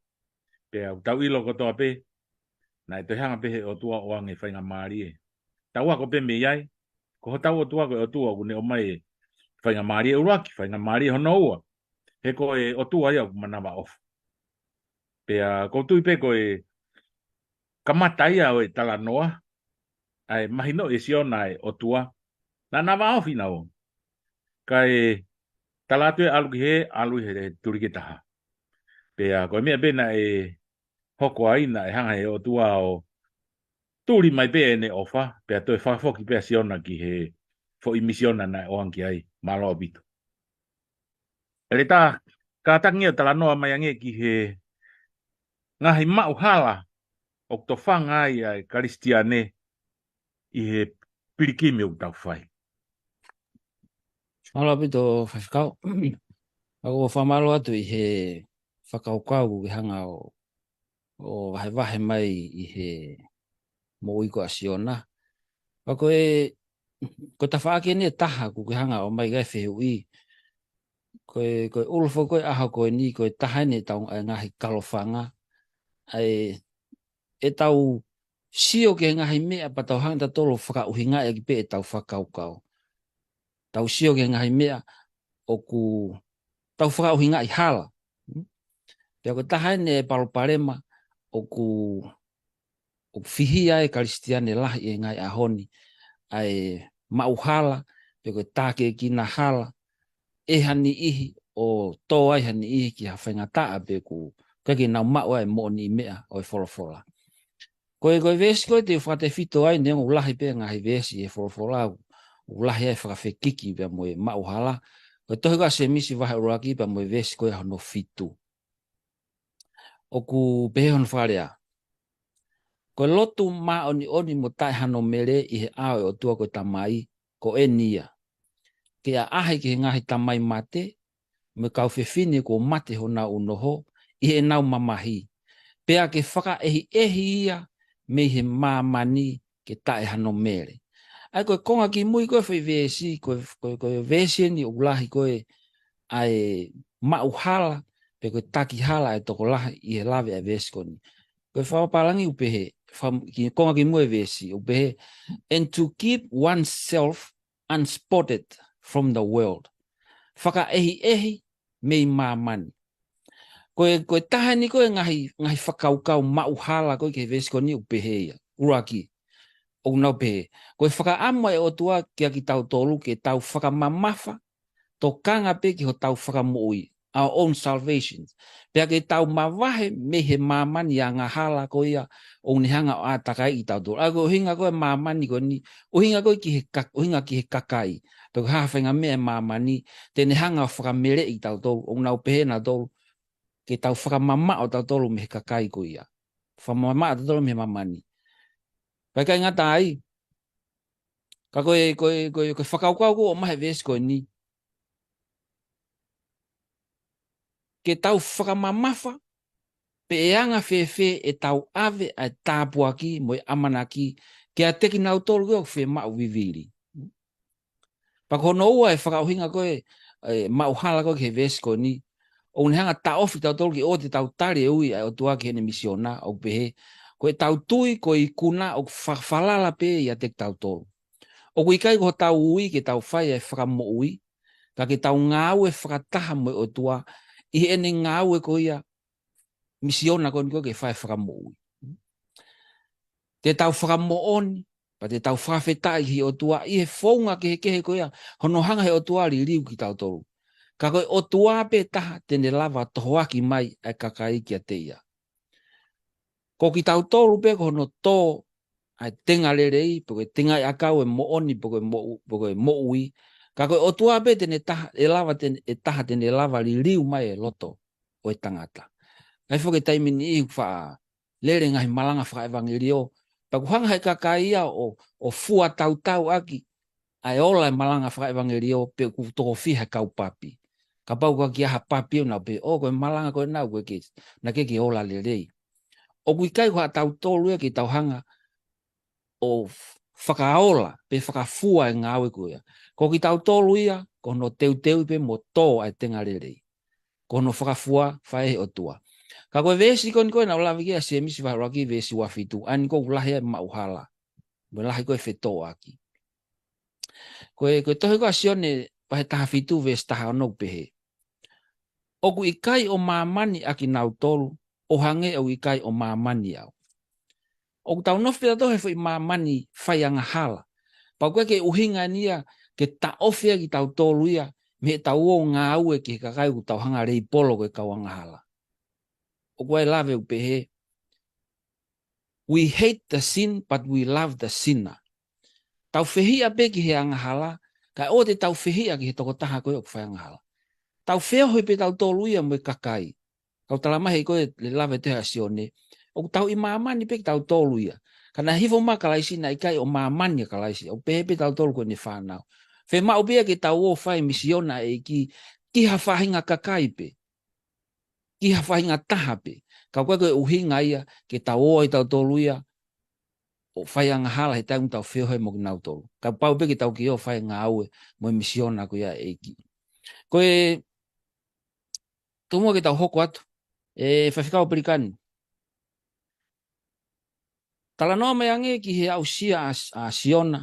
Pea ʻoku tau ʻilo kotoa pē, naʻe toe hanga pē he ʻOtua ʻo ʻoange faingamālie. Tau ako pē mei ai, ko hotau ʻOtua ko e ʻOtua ʻoku ne ʻomai e faingamālie ʻuluaki, faingamālie hono ua. He ko e ʻOtua ia ʻoku manavaʻofa. Pea ʻoku ou tui pē ko e kamata ia ʻo e talanoa, ʻa e mahinoʻi ʻe Siona ʻa e ʻOtua. Naʻa na vāofi naua. Kae tala atu ʻe ʻalu ki hē, ʻalu ʻi he tuli ki taha. Pea ko e meʻa pē naʻe hoko ai naʻe hanga he ʻOtua ʻo tuli mai pē ʻene ʻofa, pea toe fakafoki pē ʻa Siona ki he foʻi misiona naʻe ʻoange ki ai, mālō ʻaupito. ʻEletā, kātaki ʻo talanoa mai ange ki he ngaahi maʻuhala ʻoku tofanga ai ʻa e Kalisitiane ʻi he pilikimi ʻoku tau fai. Mālō ʻaupito Faifekau. ʻOku ou fakamālō atu ʻi he fakakaukau ke hanga ʻo, ʻo vahevahe mai ʻi he moʻui ko ē ʻa Siona. Pea ko e, ko e tafaʻaki eni ʻe taha ʻoku ke hanga ʻo ʻomai ki ai e fehuʻi. Ko e, ko e ʻulufoki ko ē ʻaho ko eni, ko e taha eni ʻetau ngaahi kalofanga. ʻA e, ʻetau sio ki he ngaahi meʻa pea tau hanga tautolu ʻo fakaʻuhingaʻi ʻaki pē ʻetau fakakaukau. Tau sio ki he ngaahi meʻa ʻoku tau fakaʻuhingaʻi hala. Pea ko e taha eni e palopalema ʻoku, ʻoku fihia ai e Kalisitiane lahi ʻi he ngaahi ʻaho ni, ʻa e maʻuhala, pe ko e tākiekina hala, ʻe ha niʻihi ʻo tō ai ha niʻihi ki ha faingataʻa pe ʻoku ʻikai ke nau maʻu ʻa e moʻoniʻi meʻa ʻo e folofola. Ko e, ko e veesi ko ē te u fakatefito ai, neongo ʻoku lahi pē ngaahi veesi he folofola, ʻoku lahi ai e fakafekiki pea mo e maʻuhala. Ko e tohi ko ē ʻa Sēmisi vahe ʻuluaki pea mo e veesi ko ē hono fitu. ʻOku pehē hono fakalea. Ko e lotu māʻoniʻoni mo taʻe hano mele ʻi he ʻao ʻo e ʻOtua ko e Tamai, ko eni ia. Ke ʻaʻahi ki he ngaahi tamai mate, mo e kau fefine kuo mate honau ʻunoho, ʻi heʻenau mamahi. Pea ke fakaʻehiʻehi ia mei he māmani ke taʻe hano mele. ʻA ia ko e konga kimui ko ē foʻi veesi, ko e, ko e, ko e veesi eni ʻoku lahi ko ē ʻa e maʻuhala, pe ko e takihala ʻa e tokolahi ʻi he lave ʻa e veesi ko eni. Ko e fakapālangi ʻoku pehē, fam-, ki, konga kimui e veesi, ʻoku pehē, and to keep oneself unspotted from the world. Fakaʻehiʻehi mei māmani. Ko e, ko e taha eni ko ē ngaahi, ngaahi fakakaukau maʻuhala ko ē ki he veesi ko eni ʻoku pehē ia. ʻUluaki, ʻoku nau pehē. Ko e fakaʻamu ʻa e ʻOtua kiate kitautolu ke tau fakamamafa, tokanga pē ki hotau fakamoʻui. our own salvation. Pea ke tau mavahe mei he māmani angahala ko ia ʻoku ne hanga ʻo ʻātakaiʻi kitautolu. ʻA ia ko e ʻuhinga ko e māmani ko eni, ʻuhinga ko e ki he ka-, ʻuhinga ki he kakai. Pe ko e hā ha faʻahinga meʻa ʻa e māmani, te ne hanga ʻo fakameleʻi kitautolu, ʻoku nau pehē nautolu, ke tau fakamamaʻo tautolu mei he kakai ko ia. Fakamamaʻo tautolu mei he māmani. Pea ʻikai ngata ai, ka ko e, ko e, ko e, ko e fakakaukau ko ē ʻoku ʻomai he veesi ko eni. Ke tau fakamamafa, pe ʻe anga fēfē ʻetau ʻave ʻa e tāpuaki mo e ʻamanaki kiate kinautolu ko ē ʻoku fiemaʻu vivili. Pea ko hono ua e fakaʻuhinga ko ē, ʻe, maʻuhala ko ē ki he veesi ko eni, ʻoku ne hanga ʻo taʻofi kitautolu ke ʻoua te tau tali e ui ʻa e ʻOtua ki heʻene misiona, ʻoku pehē, ko ʻetau tui ko e ikuna ʻoku fa-, falala pē ʻiate kitautolu. ʻOku ʻikai ko hotau ui ke tau fai ʻa e fakamoʻui, ka ke tau ngāue fakataha mo e ʻOtua, ʻi heʻene ngāue ko ia, misiona ko eni ko ē ke fai e fakamoʻui. Te tau fakamoʻoni, pea te tau fakafetaʻi ki he ʻOtua ʻi he founga kehekehe ko ia, hono hanga he ʻOtua ʻo liliu kitautolu. Ka ko e ʻOtua pē taha te ne lava ʻo tohoaki mai ʻa e kakai kiate ia. Ko kitautolu pē ko hono tō ʻa e tenga lelei, pe ko e tengaʻi ʻakau ʻo e moʻoni, pe ko e moʻu-, pe ko e moʻui. Ka ko e ʻOtua pē te ne taha, ʻe lava te ne, ʻe taha te ne lava ʻo liliu mai e loto ʻo e tangata. ʻA ia foki he taimi ni ʻoku faʻa lele ngaahi malanga fakaʻevangeliō. Pea ʻoku hanga he kakai ia ʻo, ʻo fua tautau ʻaki ʻa e ola e malanga fakaʻevangeliō pe ʻoku toko fiha e kau papi. Kapau ko e kiʻi ʻaho papi ʻoku nau pehē, ʻō, ko e malanga ko ē naʻe ʻikai ke, naʻe ʻikai ke ola lelei. ʻOku ʻikai ko haʻatautolu ia ke tau hanga ʻo f-, fakaola, pe fakafua e ngāue ko ia. Ko kitautolu ia, ko hono teuteu pē mo tō ʻa e tenga lelei. Ko hono fakafua, fai ʻe he ʻOtua. Ka ko e veesi ko eni ko ē naʻa ku lave ki ai ʻa Sēmisi vahe ʻuluaki veesi ua fitu, ʻa eni ʻoku lahi ai e maʻuhala. Mo e lahi ko ē e fetōʻaki. Ko e, ko e tohi ko ē ʻa Sione vahe taha fitu veesi taha ono ʻoku pehē. ʻOku ʻikai ʻo māmani ʻa kinautolu, ʻo hangē ʻoku ʻikai ʻo māmani au. ʻOku tau nofo pē tautolu he foʻi māmani faiangahala. Pea ʻoku ʻikai ke ʻuhinga eni ia ke taʻofi ʻa kitautolu ia, mei heʻetau ō ʻo ngāue ki he kakai ʻoku tau hanga ʻo leipolo ko e kau angahala. ʻOku ʻi ai e lave ʻoku pehē, "We hate the sin, but we love the sinner." Tau fehiʻa pē ki he angahala, kae ʻoua te tau fehiʻa ki he tokotaha ko ē ʻoku faiangahala. Tau feohi pē tautolu ia mo e kakai. Kau tala mai he ko e lave tohi ʻa Sione. ʻOku tau ʻi māmani pē kitautolu ia. Ka naʻe hifo mai ʻa Kalaisi naʻe ʻikai ʻo māmani ʻa Kalaisi. ʻOku pehē pē tautolu ko ʻene fānau. Fiemaʻu pē ia ke tau ō ʻo fai e misiona ʻa e ʻEiki ki ha faʻahinga kakai pē. Ki ha faʻahinga taha pē. Ka ʻoku ʻikai ko e ʻuhinga ia ke tau ō ai tautolu ia ʻo faiangahala he taimi ʻoku tau feohi mo kinautolu. Kapau pē ke tau kei ō ʻo fai e ngāue mo e misiona ko ia ʻa e ʻEiki. Ko e, tomuʻa ke tau hoko atu, ʻe Faifekau Pelikani. Talanoa mai ange ki he aʻusia ʻa, ʻa Siona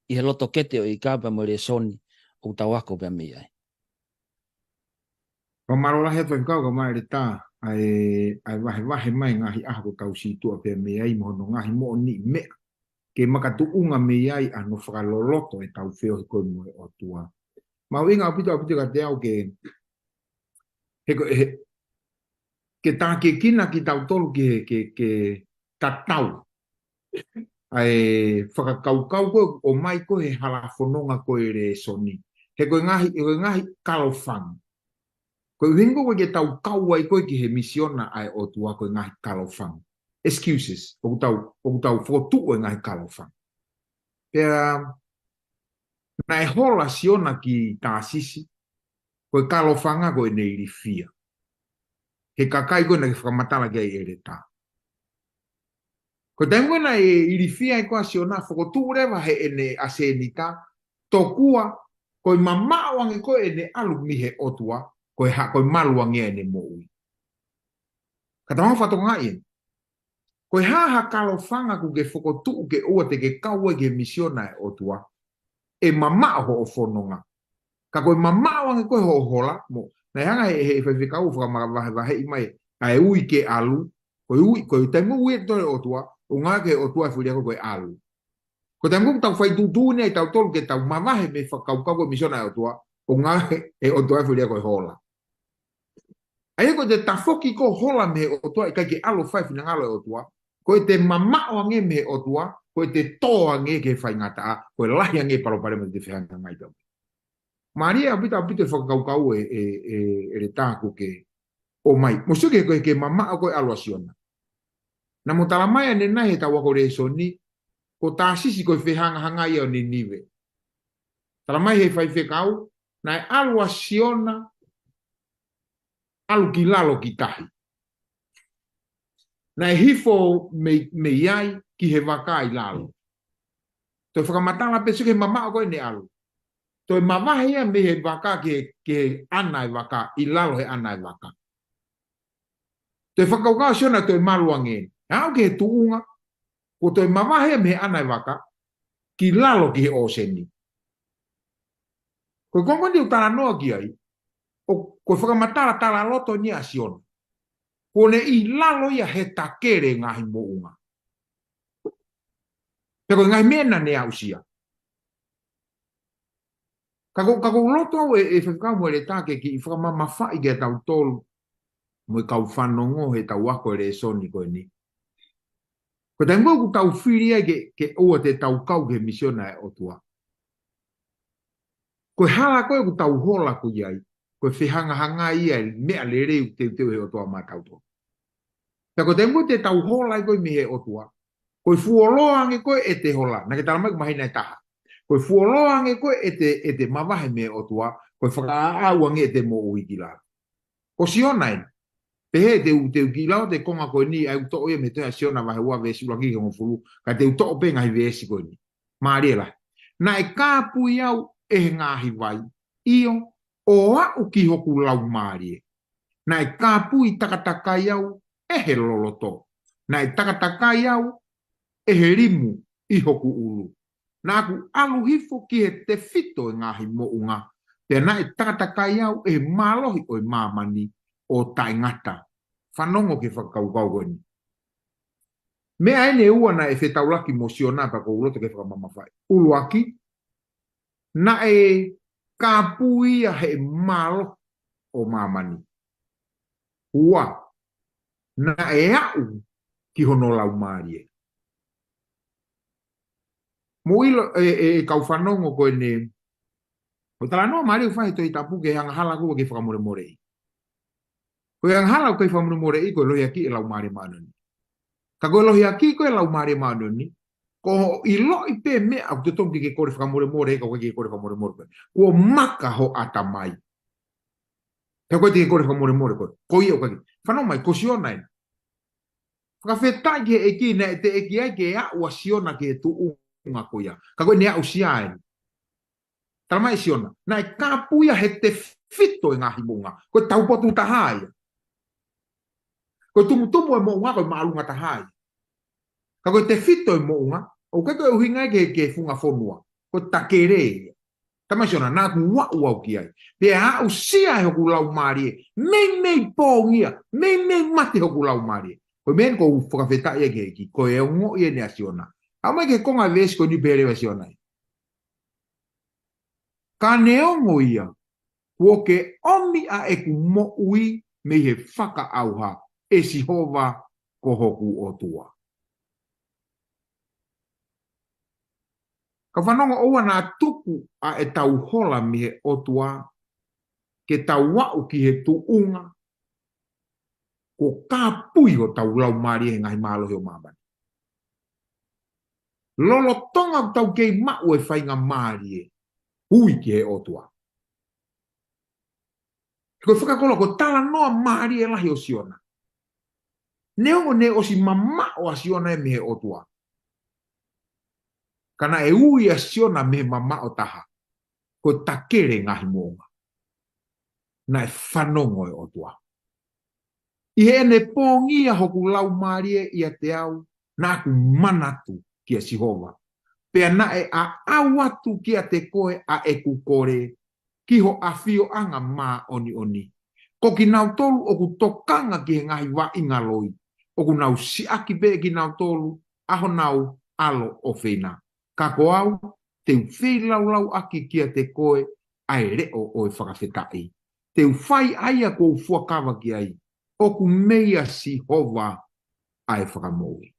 ʻi he loto kete ʻo e ika pea mo e lēsoni ʻoku tau ako pea mei ai. Fakamālō lahi atu Faifekau kae ʻumaʻā ʻEletā, ʻa e, ʻa e vahevahe mai ngaahi ʻaho kuo tau situʻa pea mei ai mo hono ngaahi moʻoniʻi meʻa ke makatuʻunga mei ai ʻa hono fakaloloto ʻetau feohi ko ē mo e ʻOtua. Mahuʻinga ʻaupito, ʻaupito kiate au ke, he ko, he, ke tākiekina kitautolu ke, ke, ke tatau ʻa e fakakaukau ko ē ʻoku ʻomai ko ē he hala fononga ko ē lēsoni. He ko e ngaahi, he ko e ngaahi kalofanga. Ko e ʻuhinga ko ē ke tau kau ai ko ē ki he misiona ʻa e ʻOtua ko e ngaahi kalofanga. Excuses, ʻoku tau, ʻoku tau fokotuʻu e ngaahi kalofanga. Pea, naʻe hola Siona ki Tāsisi, ko e kalofanga ko ʻene ilifia. He kakai ko ē naʻe fakamatala ki ai ʻEletā. Ko e taimi ko ē naʻe ilifia ai ko ē ʻa Siona fokotuʻu leva heʻene ʻasenita, tokua, ko e mamaʻo ange ko ē ʻene ʻalu mei he ʻOtua, ko e ha, ko e malu ange ʻene moʻui. Ka tau hanga ʻo fakatokangaʻi eni. Ko e hā ha kalofanga ʻoku ke fokotuʻu ke ʻoua te ke kau ai ki he misiona ʻa e ʻOtua, ʻe mamaʻo hoʻo fononga. Ka ko e mamaʻo ange ko ē hoʻo hola, mo, naʻe hanga he, he Faifekau ʻo fakamavahevaheʻi mai, ʻa e ui ke ʻalu, ko e ui, ko e taimi ui ʻe tole ʻOtua, ʻoku ngāueʻaki ʻe he ʻOtua e foʻi lea ko ē ko e ʻalu. Ko e taimi ʻoku tau fai tuʻutuʻuni ai tautolu ke tau mavahe mei he fakakaukau ko ē misiona ʻa e ʻOtua, ʻoku ngāueʻaki ʻe he ʻOtua e foʻi lea ko e hola. ʻA ia ko ʻete tafoki ko ē hola mei he ʻOtua, ʻikai ke ʻalu ʻo fai e finangalo ʻo e ʻOtua, ko ʻete mamaʻo ange mei he ʻOtua, ko ʻete tō ange ki he faingataʻa, ko e lahi ange e palopalema te te fehangahangai pea mo ia. Mālie ʻaupito, ʻaupito e fakakaukau ē, ē, ē, ʻEletā kuo ke ʻomai. Mou sio ki he, ki he mamaʻo ko ē ʻalu ʻa Siona. Naʻa mo talamai ʻanenai he ʻetau ako lēsoni, ko Tāsisi ko e fehangahangai ia ʻo Ninive. Talamai ʻe he faifekau, naʻe ʻalu ʻa Siona, ʻalu ki lalo ki tahi. Naʻe hifo mei, mei ai ki he vaka ʻi lalo. Toe fakamatala pē, sio ki he mamaʻo ko ē naʻe ʻalu. Toe mavahe ia mei he vaka ki he, ki he ʻana e vaka, ʻi lalo he ʻana e vaka. Toe fakakaukau ʻa Siona toe malu ange. Aʻu ki he tuʻunga, kuo toe mavahe ia mei he ʻana e vaka, ki lalo ki he ʻōseni. Ko e konga eni ʻoku talanoa ki ai, ʻo, ko e fakamatala talaloto eni ʻa Siona. Kuo ne ʻi lalo ia he takele e ngaahi moʻunga. Pea ko e ngaahi meʻa naʻa ne aʻusia. Ka ko, ka ʻoku ou loto au ē, ʻe faifekau mo ʻEletā ke kiʻi fakamamafaʻi kiate kitautolu mo e kau fanongo he ʻetau ako e lēsoni ko eni. Ko e taimi ko ē ʻoku tau fili ai ke, ke ʻoua te tau kau ki he misiona ʻa e ʻOtua. Ko e hala ko ē ʻoku tau hola ko ē ai, ko e fehangahangai ia e meʻa lelei ʻoku teuteu ʻe he ʻOtua maʻatautolu. Pea ko e taimi ko ē te tau hola ai ko ē mei he ʻOtua, ko e fuoloa ange ko ē ʻete hola, naʻa ke talamai ʻoku mahino ʻe taha. Ko e fuoloa ange ko ē ʻete, ʻete mavahe mei he ʻOtua, ko e fakaʻaʻau ange ʻete moʻui ki lalo. Ko Siona eni. Pehē te u, te u kiʻi lau atu e konga ko eni, ʻa ia ʻoku toʻo ia mei he tohi ʻa Siona vahe ua veesi ʻuluaki ki he hongofulu, ka te u toʻo pē ngaahi veesi ko eni. Mālie lahi. Naʻe kāpui au ʻe he ngaahi vai, ʻio, ʻo aʻu ki hoku laumālie. Naʻe kāpui takatakai au ʻe he loloto. Naʻe takatakai au ʻe he limu ʻi hoku ʻulu. Naʻa ku ʻalu hifo ki he tefito e ngaahi moʻunga. Pea naʻe takatakai au ʻe he mālohi ʻo e māmani ʻo taʻengata. Fanongo ki he fakakaukau ko eni. Meʻa eni ʻe ua naʻe fetaulaki mo Siona pea ʻoku ou loto ke fakamamafaʻi. ʻUluaki, naʻe kāpui ia ʻe he mālohi ʻo māmani. Ua, naʻe aʻu ki hono laumālie. Mou ʻilo ē, ē, ē kau fanongo ko eni, ʻoku talanoa mālie ʻoku fai he Tohi Tapu ki he angahala ko ē ʻoku ʻikai fakamolemoleʻi. Ko e angahala ʻoku ʻikai fakamolemoleʻi ko e lohiakiʻi e Laumālie Māʻoniʻoni. Ka ko e lohiakiʻi ko ē e Laumālie Māʻoniʻoni, ko hoʻo ʻiloʻi pē meʻa ʻoku totonu ke ke kole fakamolemole, ka ʻoku ʻikai ke kole fakamolemole koe. Kuo maka ho ʻatamai. Pea ʻoku ʻikai te ke kole fakamolemole koe. Ko ia ʻoku ʻikai. Fanongo mai, ko Siona eni. Fakafetaʻi ki he ʻEiki naʻe teʻeki ai ke aʻu ʻa Siona ki he tuʻunga ko ia. Ka ko ʻene aʻusia eni. Talamai ʻe Siona, naʻe kāpui ia ʻe he tefito e ngaahi moʻunga. Ko e taupotu taha ia. Ko e tumutumu e moʻunga ko e māʻolunga taha ia. Ka ko e tefito e moʻunga, ʻoku ʻikai ko e ʻuhinga ia ki he, ki he funga fonua. Ko e takele ia. Talamai ʻe Siona, naʻa ku aʻu au ki ai. Pea aʻusia ʻe hoku laumālie, meimei pongia, meimei mate hoku laumālie. Ko e meʻa eni ʻoku ou fakafetaʻi ai ki he ʻEiki, ko e ongoʻi eni ʻa Siona. Aʻu mai ki he konga veesi ko eni pehē leva ʻe Siona ia. Ka neongo ia, kuo ke ʻomi ʻa ʻeku moʻui mei he fakaʻauha, ʻe Sihova ko hoku ʻOtua. Ka fanongo ʻoua naʻa tuku ʻa ʻetau hola mei he ʻOtua, ke tau aʻu ki he tuʻunga, kuo kāpui hotau laumālie he ngaahi mālohi ʻo māmani. Lolotonga ʻoku tau kei maʻu e faingamālie, ui ki he ʻOtua. Ko e fakakoloa, ko e talanoa mālie lahi ʻo Siona. Neongo naʻe ʻosi mamaʻo ʻa Siona ia mei he ʻOtua. Ka naʻe ui ʻa Siona mei he mamaʻo taha. Ko e takele ngaahi moʻunga. Naʻe fanongo e ʻOtua. ʻI heʻene pongia hoku laumālie ʻiate au, naʻa ku manatu kia Sihova. Pea naʻe aʻau atu kiate koe ʻa ʻeku kole, ki ho ʻafioʻanga māʻoniʻoni. Ko kinautolu ʻoku tokanga ki he ngaahi vaʻinga loi, ʻoku nau siʻaki pē kinautolu ʻa honau ʻalo ʻofeina. Ka ko au, te u feilaulauʻaki kiate koe ʻa e leʻo ʻo e fakafetaʻi. te u fai ʻa ia kuo u fuakava ki ai, ʻoku meia Sihova ʻa e fakamoʻui.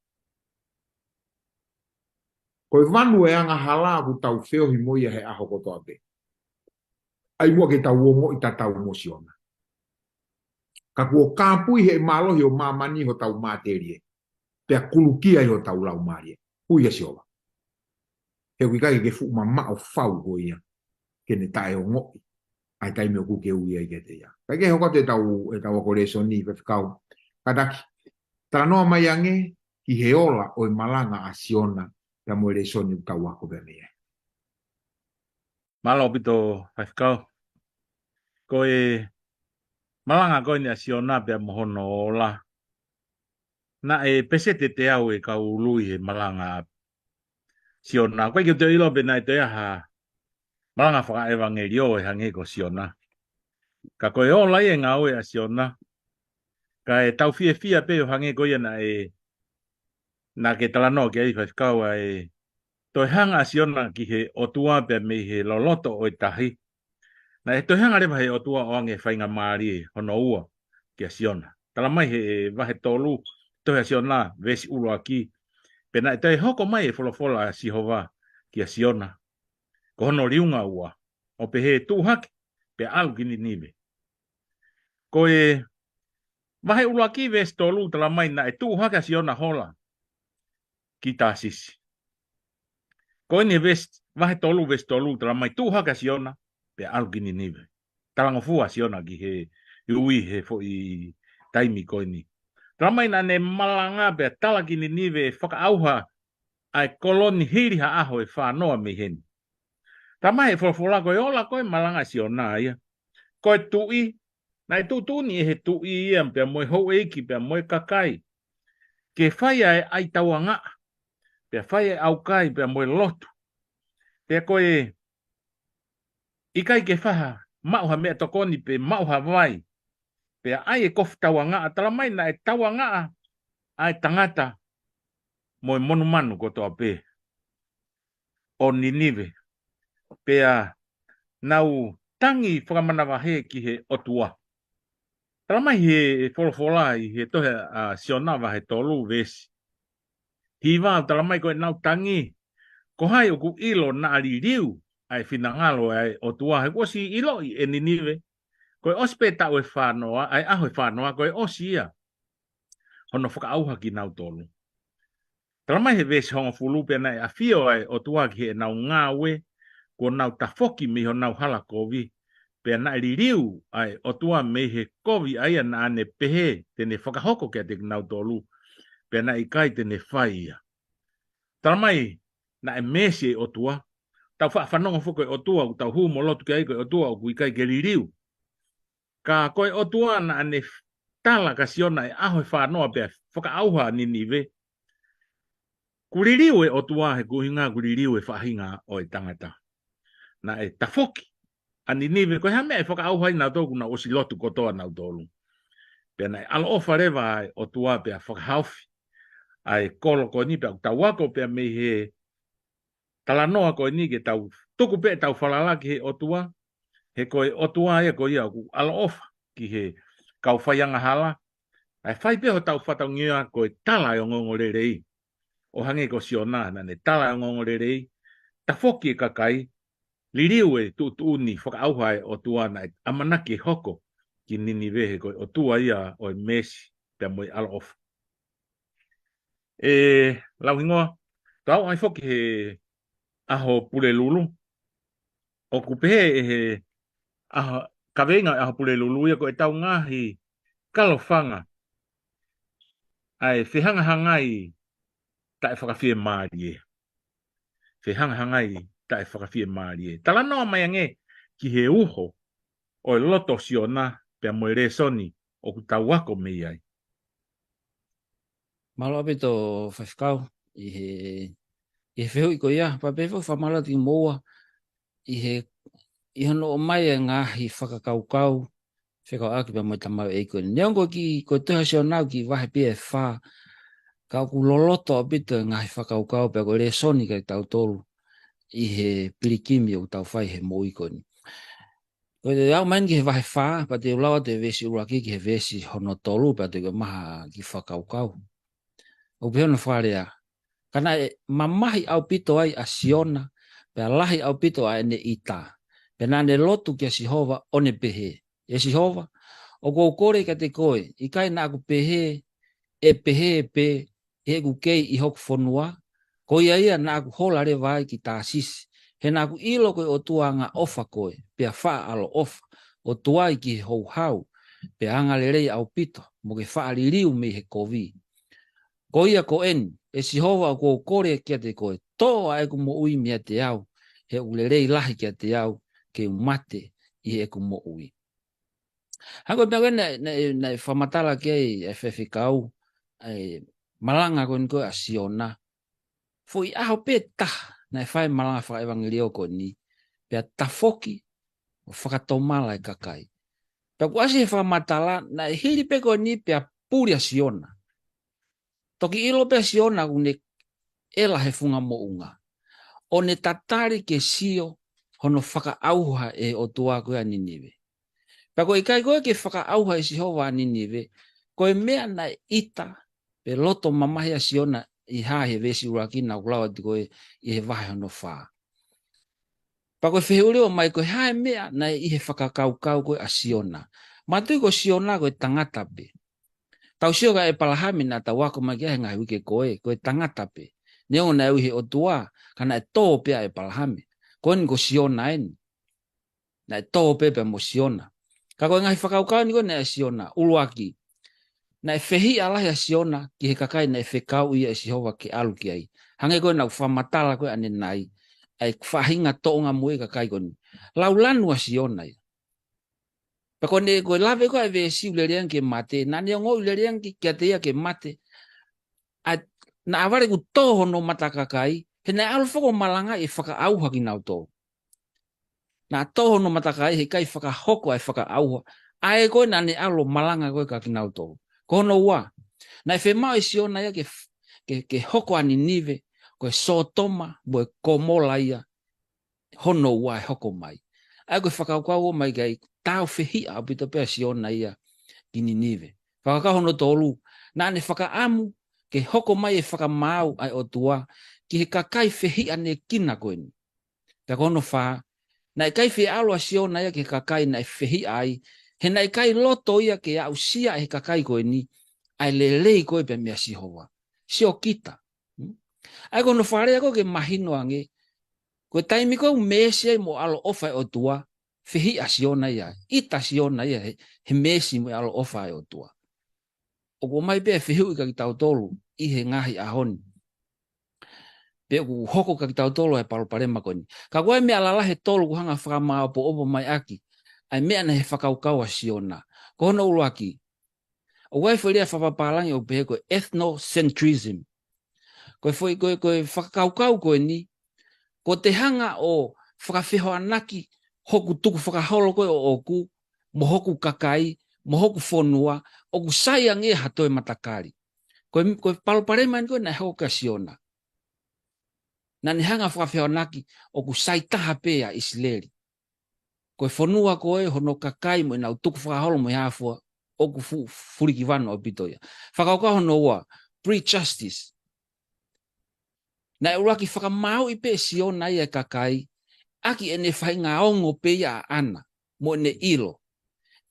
Ko e vanu e angahala ʻoku tau feohi mo ia he ʻaho kotoa pē. ʻAi muʻa ke tau ongoʻi tatau mo Siona. Ka kuo kāpui he mālohi ʻo māmani hotau matelie. Pea kulukia ʻi hotau laumālie. Ui ʻa Sihova. He ʻoku ʻikai ke fuʻu mamaʻo fau ko ia. Ke ne taʻeongoʻi ʻa e taimi ʻoku ke ui ai kiate ia. Kae kehe, hoko atu ʻetau, ʻetau ako lēsoni, faifekau. Kātaki, talanoa mai ange ki he ola ʻo e malanga ʻa Siona, pea mo e lēsoni ʻoku tau ako pea mei ai. Mālō ʻaupito, faifekau. Ko e malanga ko eni ʻa Siona pea mo hono ola. Naʻe peseti ʻe teau e kau ului he malanga ʻa Siona. ʻOku ʻikai ke u toe ʻilo pe naʻe toe ʻi ai ha malanga fakaʻevangeliō ʻe hangē ko Siona. Ka ko e ola ia e ngāue ʻa Siona. Kae tau fiefia pē ʻo hangē ko ia naʻe, naʻa ke talanoa ki ai, faifekau, ʻa e toe hanga ʻa Siona ki he ʻOtua pea mei he loloto ʻo e tahi. Naʻe toe hanga leva he ʻOtua ʻo ʻoange faingamālie hono ua kia Siona. Talamai he vahe tolu, tohi ʻa Siona, veesi ʻuluaki. Pea naʻe toe hoko mai e folofola ʻa Sihova kia Siona, ko hono liunga ua, ʻo pehē, tuʻu hake, pea ʻalu ki Ninive. Ko e vahe ʻuluaki veesi tolu talamai naʻe tuʻu hake ʻa Siona hola ki Tāsisi. Ko eni veesi, vahe tolu veesi tolu talamai tuʻu hake ʻa Siona, pea ʻalu ki Ninive. Talangofua ʻa Siona ki he ui he foʻi taimi ko eni. Talamai naʻa ne malanga pea tala ki Ninive ʻe fakaʻauha ʻa e kolo ni hili ha ʻaho ʻe fānoa mei heni. Talamai he folofola ko e ola ko e malanga ʻa Siona ia. Ko e tuʻi, naʻe tuʻutuʻuni ʻe he tuʻi ia pea mo e houʻeiki pea mo e kakai ke fai ʻa e ʻaitauangaʻa, pea fai ʻa e ʻaukai pea mo e lotu. Pea ko e ʻikai ke faha maʻu ha meʻatokoni pe maʻu ha vai, pea ʻai e kofu tauangaʻa, talamai naʻe tauangaʻa ʻa e tangata mo e monumanu kotoa pē ʻo Ninive. Pea nau tangi fakamanavahē ki he ʻOtua. Talamai he folofola ʻi he tohi ʻa Siona vahe tolu veesi hiva, talamai ko ʻenau tangi, ko hai ʻoku ʻilo naʻa liliu ʻa e finangalo ʻa e ʻOtua, he kuo ʻosi ʻiloʻi ʻe Ninive, ko e ʻosi pē taʻu ʻe fānoa, ʻa e ʻaho ʻe fānoa, ko e ʻosi ia hono fakaʻauha kinautolu. Talamai he veesi hongofulu, pea naʻe ʻafio ʻa e ʻOtua ki heʻenau ngāue, kuo nau tafoki mei honau hala kovi, pea naʻe liliu ʻa e ʻOtua mei he kovi ʻa ia naʻa ne pehē te ne fakahoko kiate kinautolu, pea naʻe ʻikai te ne fai ia. Talamai naʻe meesi e ʻOtua, tau faʻa fanongo foki ko e ʻOtua ʻoku tau hū mo lotu ki ai ko e ʻOtua ʻoku ʻikai ke liliu. Ka ko e ʻOtua naʻa ne tala kia Siona ʻe ʻaho ʻe fānoa pea fakaʻauha ʻa Ninive. Kuo liliu e ʻOtua he ko e ʻuhinga kuo liliu e faʻahinga ʻo e tangata. Naʻe tafoki ʻa Ninive, ko e hā e meʻa ʻe fakaʻauha ai nautolu kuo nau ʻosi lotu kotoa nautolu. Pea naʻe ʻaloʻofa leva ʻa e ʻOtua pea fakahaofi ʻa e kolo ko eni, pea ʻoku tau ako pea mei he talanoa ko eni ke tau tuku pē ʻetau falala ki he ʻOtua, he ko e ʻOtua ia ko ia ʻoku ʻaloʻofa ki he kau faiangahala, ʻa e fai pē hotau fatongia ko e tala e ongoongolelei. ʻO hangē ko Siona naʻa ne tala e ongoongolelei, tafoki e kakai, liliu e tuʻutuʻuni fakaʻauha ʻa e ʻOtua naʻe ʻamanaki hoko ki Ninive, he ko e ʻOtua ia ʻo e meesi pea mo e ʻaloʻofa. ʻE lau hingoa, tau ʻai foki he ʻaho Pulelulu, ʻoku pehē ʻe he ʻaho, kaveinga ʻaho Pulelulu ia ko ʻetau ngaahi kalofanga ʻa e fehangahangai taʻefakafiemālie. Fehangahangai taʻefakafiemālie. Talanoa mai ange ki he uho ʻo e loto Siona pea mo e lēsoni ʻoku tau ako mei ai. Mālō ʻaupito faifekau ʻi he, ʻi he fehuʻi ko ia, pea pehē foki fakamālō atu ki moua ʻi he, ʻi hono ʻomai e ngaahi fakakaukau fekauʻaki pea mo e tamaioʻeiki ko eni. Neongo ko e kiʻi, ko e tohi ʻa Siona ʻoku kiʻi vahe pē ʻe fā, ka ʻoku loloto ʻaupito e ngaahi fakakaukau pea ko e lēsoni kiate kitautolu ʻi he pilikimi ʻoku tau fai he moʻui ko eni. Ko e aʻu mai eni ki he vahe fā, pea te u lau atu e veesi ʻuluaki ki he veesi hono tolu, pea te u ʻomai ha kiʻi fakakaukau. ʻOku pehē hono fakalea: Ka naʻe mamahi ʻaupito ai ʻa Siona, pea lahi ʻaupito ʻa ʻene ʻita. Pea naʻa ne lotu kia Sihova ʻo ne pehē: ʻE Sihova, ʻoku ou kole kiate koe, ʻikai naʻa ku pehē, ʻe pehē pē ʻi heʻeku kei ʻi hoku fonua? Ko ia ia naʻa ku hola leva ai ki Tāsisi, he naʻa ku ʻilo ko e ʻOtua angaʻofa koe, pea faʻa ʻaloʻofa, ʻo tuai ki he houhau, pea angalelei ʻaupito, mo ke faʻa liliu mei he kovi. Ko ia ko eni, ʻe Sihova, ʻoku ou kole kiate koe, toʻo ʻa ʻeku moʻui meiate au, he ʻoku lelei lahi kiate au ke u mate ʻi heʻeku moʻui. Hangē ko e meʻa ko ē naʻe, naʻe, naʻe fakamatala ki ai e faifekau, ʻa e malanga ko eni ko ē ʻa Siona. Foʻi ʻaho pē taha naʻe fai e malanga fakaʻevangeliō ko eni, pea tafoki ʻo fakatomala e kakai. Pea kuo ʻasi he fakamatala, naʻe hili pē ko eni pea puli ʻa Siona. Toki ʻilo pē ʻa Siona ʻoku ne ʻela he funga moʻunga, ʻo ne tatali ke sio hono fakaʻauha ʻe he ʻOtua ko ia ʻa Ninive. Pea ko e ʻikai ko ē ke fakaʻauha ʻe Sihova ʻa Ninive, ko e meʻa naʻe ʻita pe loto mamahi ʻa Siona ʻi he hā he veesi ʻuluaki naʻa ku lau atu ko ē ʻi he vahe hono fā. Pea ko e fehuʻi ʻoku ʻomai, ko e hā e meʻa naʻe ʻi he fakakaukau ko ē ʻa Siona? Manatuʻi ko Siona ko e tangata pē. Tau sio kia ʻEpalahame naʻa tau ako mai ki ai he ngaahi uike ko ē, ko e tangata pē. Neongo naʻe ui he ʻOtua, ka naʻe tō pē ʻa ʻEpalahame. Ko eni ko Siona eni. Naʻe tō pē pea mo Siona. Ka ko e ngaahi fakakaukau eni ko ē naʻe ʻa Siona, ʻuluaki, naʻe fehiʻa lahi ʻa Siona ki he kakai naʻe fekauʻi ia ʻe Sihova ke ʻalu ki ai. Hangē ko ē naʻa ku fakamatala ko ē ʻanenai, ʻa e faʻahinga tōʻonga moʻui e kakai ko eni. Laulanu ʻa Siona ia. Pea ko ʻene, ko e lave ko ē ʻa e veesi ʻoku lele ange ke mate, naʻa ne ongoʻi lele ange kiate ia ke mate. ʻA, naʻa vale kuo tō hono mata kakai, he naʻe ʻalu foki ʻo malangaʻi e fakaʻauha kinautolu. Naʻa tō hono mata kakai, he ʻikai fakahoko ʻa e fakaʻauha. ʻA ē ko ē naʻa ne ʻalu ʻo malanga ko ē kia kinautolu. Ko hono ua, naʻe fiemaʻu ʻe Siona ia ke f-, ke, ke hoko ʻa Ninive ko e Sōtoma mo e Komola ia hono ua ʻe hoko mai. ʻA ē ko e fakakaukau ʻoku ʻomai ki ai, tāufehiʻa ʻaupito pē ʻa Siona ia ki Ninive. Fakakaukau hono tolu, naʻa ne fakaʻamu ke hoko mai e fakamaau ʻa e ʻOtua ki he kakai fehiʻanekina ko eni. Pea ko hono fā, naʻe ʻikai fie ʻalu ʻa Siona ia ki he kakai naʻe fehiʻa ai, he naʻe ʻikai loto ia ke aʻusia ʻe he kakai ko eni ʻa e lelei ko ē pea meia Sihova. Siokita. Hmm? ʻA ē ko hono fakalea ko ē ke mahino ange, ko e taimi ko ē ʻoku meesi ai mo ʻaloʻofa e ʻOtua, fehiʻa Siona ia, ʻita Siona ia he, he meesi mo e ʻaloʻofa e ʻOtua. ʻOku ʻomai pē e fehuʻi kia kitautolu ʻi he ngaahi ʻaho ni. Pe ʻoku hoko kia kitautolu ʻa e palopalema ko eni. Ka ko e meʻa lalahi ʻe tolu ʻoku hanga ʻo fakamāopoopo mai ʻaki ʻa e meʻa naʻe ʻi he fakakaukau ʻa Siona. Ko hono ʻuluaki, ʻoku ʻi ai e foʻi lea fakapapālangi ʻoku pehē ko e ethnocentrism. Ko e foʻi, ko e, ko e fakakaukau ko eni, ko ʻete hanga ʻo fakafehoanaki hoku tukufakaholo ko ē ʻoʻoku, mo hoku kakai, mo hoku fonua, ʻoku sai ange ha toe matakali. Ko e, ko e palopalema eni ko ē naʻe hoko kia Siona. Naʻa ne hanga ʻo fakafehoanaki ʻoku sai taha pē ʻa ʻIsileli. Ko e fonua ko ē, hono kakai mo ʻenau tukufakaholo mo e hā fua, ʻoku fu-, fulikivanu ʻaupito ia. Fakakaukau hono ua, prejudice. Naʻe ʻuluaki fakamāuʻi pē ʻe Siona ia e kakai ʻaki ʻene faʻahinga ongo pē ia ʻaʻana mo ʻene ʻilo.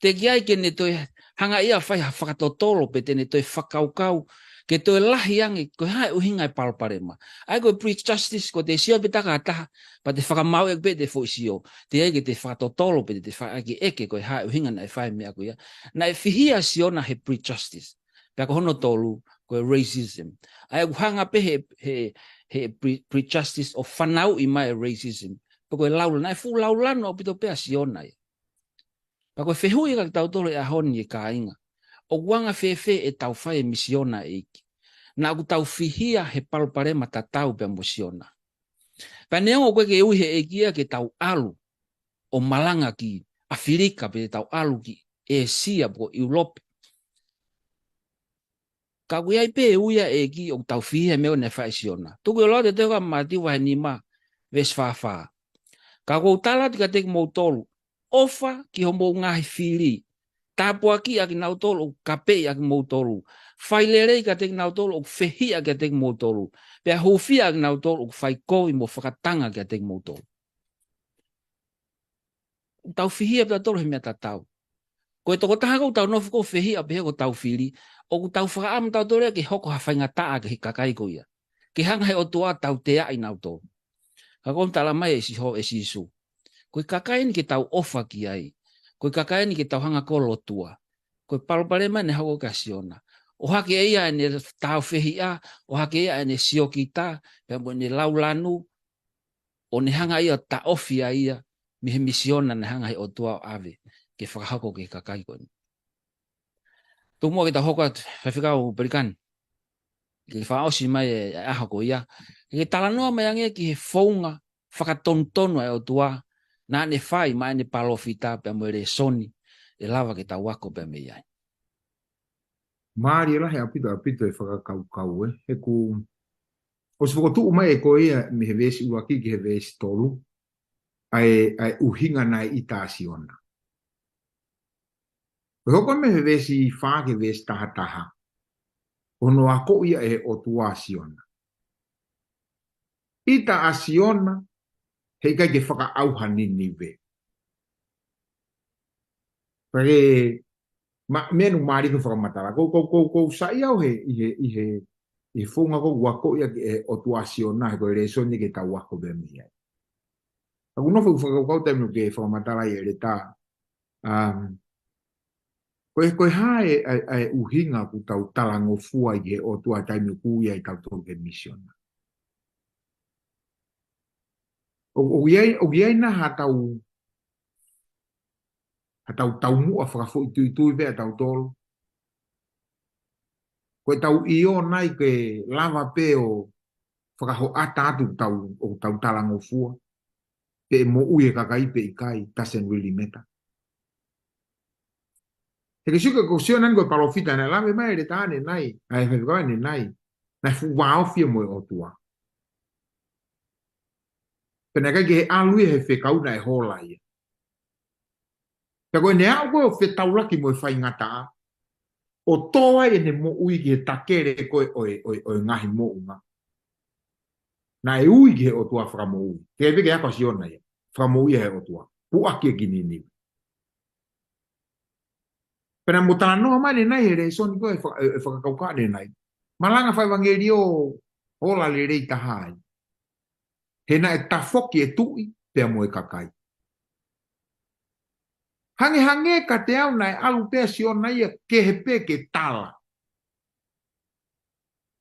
Teʻeki ai ke ne toe hanga ia ʻo fai ha fakatotolo pe te ne toe fakakaukau ke toe lahi ange ko e hā e ʻuhinga e palopalema. ʻA ē ko e prejudice, ko ʻete sio pē taha taha, pea te fakamāuʻi pē ʻete foʻi sio. Teʻeki ai ke te fakatotolo pe te te fakaʻekeʻeke ko e hā e ʻuhinga naʻe fai e meʻa ko ia. Naʻe fihia ʻa Siona he prejudice. Pea ko hono tolu, ko e racism. ʻA ē ʻoku hanga pē he, he, he pre-, prejudice ʻo fanauʻi mai e racism. Pea ko e laulanu, naʻe fuʻu laulanu ʻaupito pē ʻa Siona ia. Pea ko e fehuʻi kia kitautolu he ʻaho ni, ʻe kāinga. ʻOku anga fēfē ʻetau fai e misiona ʻa e ʻEiki? Naʻa ʻoku tau fihia he palopalema tatau pea mo Siona. Pea neongo ʻoku ʻikai ke ui he ʻEiki ia ke tau ʻalu ʻo malanga ki ʻAfilika pe te tau ʻalu ki ʻĒsia pe ko ʻIulope. Ka ʻoku ʻi ai pē e ui ʻa e ʻEiki ʻoku tau fihia he meʻa naʻe fai ʻe Siona. Tuku ke u lau atu e tohi ko Mātiu vahe nima, veesi fā fā. Ka ʻoku ou tala atu kiate kimoutolu, ʻofa ki homou ngaahi fili. Tāpuakiʻi ʻa kinautolu ʻoku kapeʻi ʻa kimoutolu. Fai lelei kiate kinautolu ʻoku fehiʻa kiate kimoutolu. Pea hūfia ʻa kinautolu ʻoku fai kovi mo fakatanga kiate kimoutolu. ʻOku tau fehiʻa pē tautolu he meʻa tatau. Ko e tokotaha ʻoku tau nofo ʻo fehiʻa pē he ko hotau fili, ʻoku tau fakaʻamu tautolu ia ke hoko ha faingataʻa ki he kakai ko ia. Ke hanga he ʻOtua ʻo tauteaʻi kinautolu. Ka ʻoku tala mai ʻe Siho-, ʻe Sīsū, ko e kakai eni ke tau ʻofa ki ai. Ko e kakai eni ke tau hanga ʻo lotua. Ko e palopalema naʻe hoko kia Siona. ʻOhake ʻe ia ʻene tāufehiʻa, ʻohake ʻe ia ʻene siokita, pea mo ʻene laulanu, ʻo ne hanga ia ʻo taʻofi ai ia mei he misiona naʻe hanga he ʻOtua ʻo ʻave ke fakahoko ki he kakai ko eni. Tuku muʻa ke tau hoko atu, Faifekau Pelikani, ke fakaʻosi mai e, e ʻaho ko ia, ke talanoa mai ange ki he founga fakatonutonu ʻa e ʻOtua naʻa ne fai maʻa ʻene palōfita pea mo e lēsoni ʻe lava ke tau ako pea mei ai. Mālie lahi ʻaupito, ʻaupito e fakakaukau ē. He kuo ʻosi fokotuʻu mai ʻe koe ia mei he veesi ʻuluaki ki he veesi tolu, ʻa e, ʻa e ʻuhinga naʻe ʻita ai ʻa Siona. ʻOku hoko mei he veesi fā ki he veesi taha taha, ʻo ne akoʻi ʻe he ʻOtua ʻa Siona. ʻIta ʻa Siona, heʻikai ke fakaʻauha Ninive. Pea ke, ma-, meʻa naʻa ku mālie ke fakamatala. Ko, ko, ko, ko u saiʻia au he, ʻi he, ʻi he, ʻi he founga ko ē ʻoku akoʻi ʻaki ʻe he ʻOtua ʻa Siona, he ko e lēsoni ke tau ako pea mei ai. ʻOku ou nofo ʻo fakakaukau taimi ʻoku ke fakamatala ai ʻeletā. Um, ko e, ko e hā e, e, e ʻuhinga ʻoku tau talangofua ai ki he ʻOtua taimi ʻoku ui ai tautolu ki he misiona. ʻO, ʻoku ʻi ai, ʻoku ʻi ai nai haʻatau, haʻatau taumuʻa fakafoʻituitui pē ʻa tautolu. Ko ʻetau ʻio nai ke lava pē ʻo fakahoʻata atu ʻoku tau, ʻoku tau talangofua. Pe ʻe moʻui e kakai pe ʻikai, doesn't really matter. He ke sio ki he, ko Siona eni ko e palōfita naʻe lave mai ʻeletā ʻanenai, ʻa e faifekau ʻanenai, naʻe fuʻu vāofi ia mo e ʻOtua. Pea naʻe ʻikai ke ʻalu ia he fekau naʻe hola ia. Pea ko ʻene aʻu ko ē ʻo fetaulaki mo e faingataʻa, ʻo tō ai ʻene moʻui ki he takele ko ē ʻo e, ʻo e, ʻo e ngaahi moʻunga. Naʻe ui ki he ʻOtua fakamoʻui. Ke pē ke ako ʻa Siona ia. Fakamoʻui ʻe he ʻOtua. Puʻaki ia ki Ninive. Pea naʻa mo talanoa mai ʻanenai he lēsoni ko ē, e faka-, e fakakaukau ʻanenai. Malanga fakaʻevangelio hola lelei taha ai. He naʻe tafoki e tuʻi pea mo e kakai. Hangehangē kiate au naʻe ʻalu pē ʻa Siona ia kehe pē ke tala.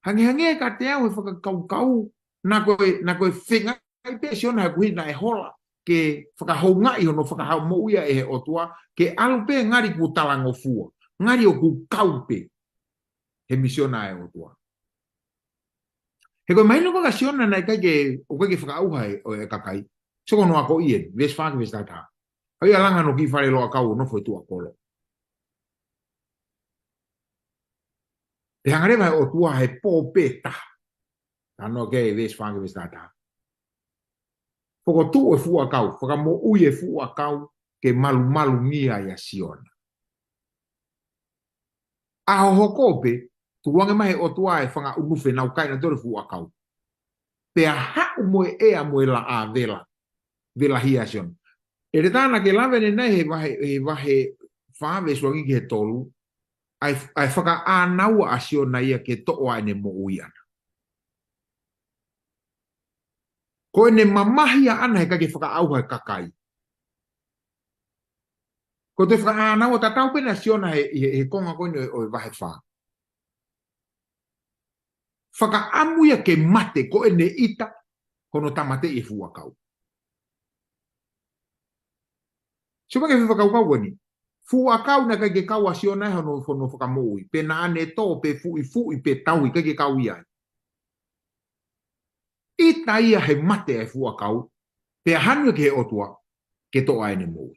Hangehangē kiate au he fakakaukau, naʻa ko e, naʻa ko e feinga pē ʻa Siona he kuo hili naʻe hola, ke fakahoungaʻi hono fakamoʻui ia ʻe he ʻOtua, ke ʻalu pē ngali kuo talangofua, ngali ʻoku kau pē he misiona ʻa e ʻOtua. He ko e mahino ko ē kia Siona naʻe ʻikai ke, ʻoku ʻikai ke fakaʻauha e, ʻo e kakai. Sio ko hono akoʻi eni, veesi fā ki he veesi taha taha. ʻA ia langa hono kiʻi fale loʻakau ʻo nofo ʻi tuʻa kolo. Pea hanga leva he ʻOtua he pō pē taha. Talanoa ki he veesi fā ki he veesi taha taha. Fokotuʻu e fuʻu ʻakau, fakamoʻui e fuʻu ʻakau, ke malumalu mia ia Siona. ʻAho hoko pē, tukuange mai he ʻOtua e fanga ʻunufe naʻa nau kai nautolu e fuʻu ʻakau. Pea haʻu mo e ʻea mo e laʻā vela, vela hia ʻa Siona. ʻEletā naʻa ke lave ʻanenai he vahe, he vahe fā veesi ʻuluaki ki he tolu, ʻa e, ʻa e fakaʻānaua ʻa Siona ia ke toʻo ʻa ʻene moʻui ʻana. Ko ʻene mamahi ʻaʻana heʻikai ke fakaʻauha e kakai. Ko e toe fakaʻānaua tatau pē ʻa Siona he, he, he konga ko eni ʻo, ʻo e vahe fā. Fakaʻamu ia ke mate ko ʻene ʻita, ko hono tāmateʻi e fuʻu ʻakau. Sio mai ki he fakakaukau ko eni. Fuʻu ʻakau naʻe ʻikai ke kau ʻa Siona ia hono, hono fakamoʻui. Pe naʻa ne tō, pe fuʻifuʻi, pe tauhi, ʻikai ke kau ia ai. ʻIta ia he mate e fuʻu ʻakau, pea hanu ki he ʻOtua, ke toʻo ʻa ʻene moʻui.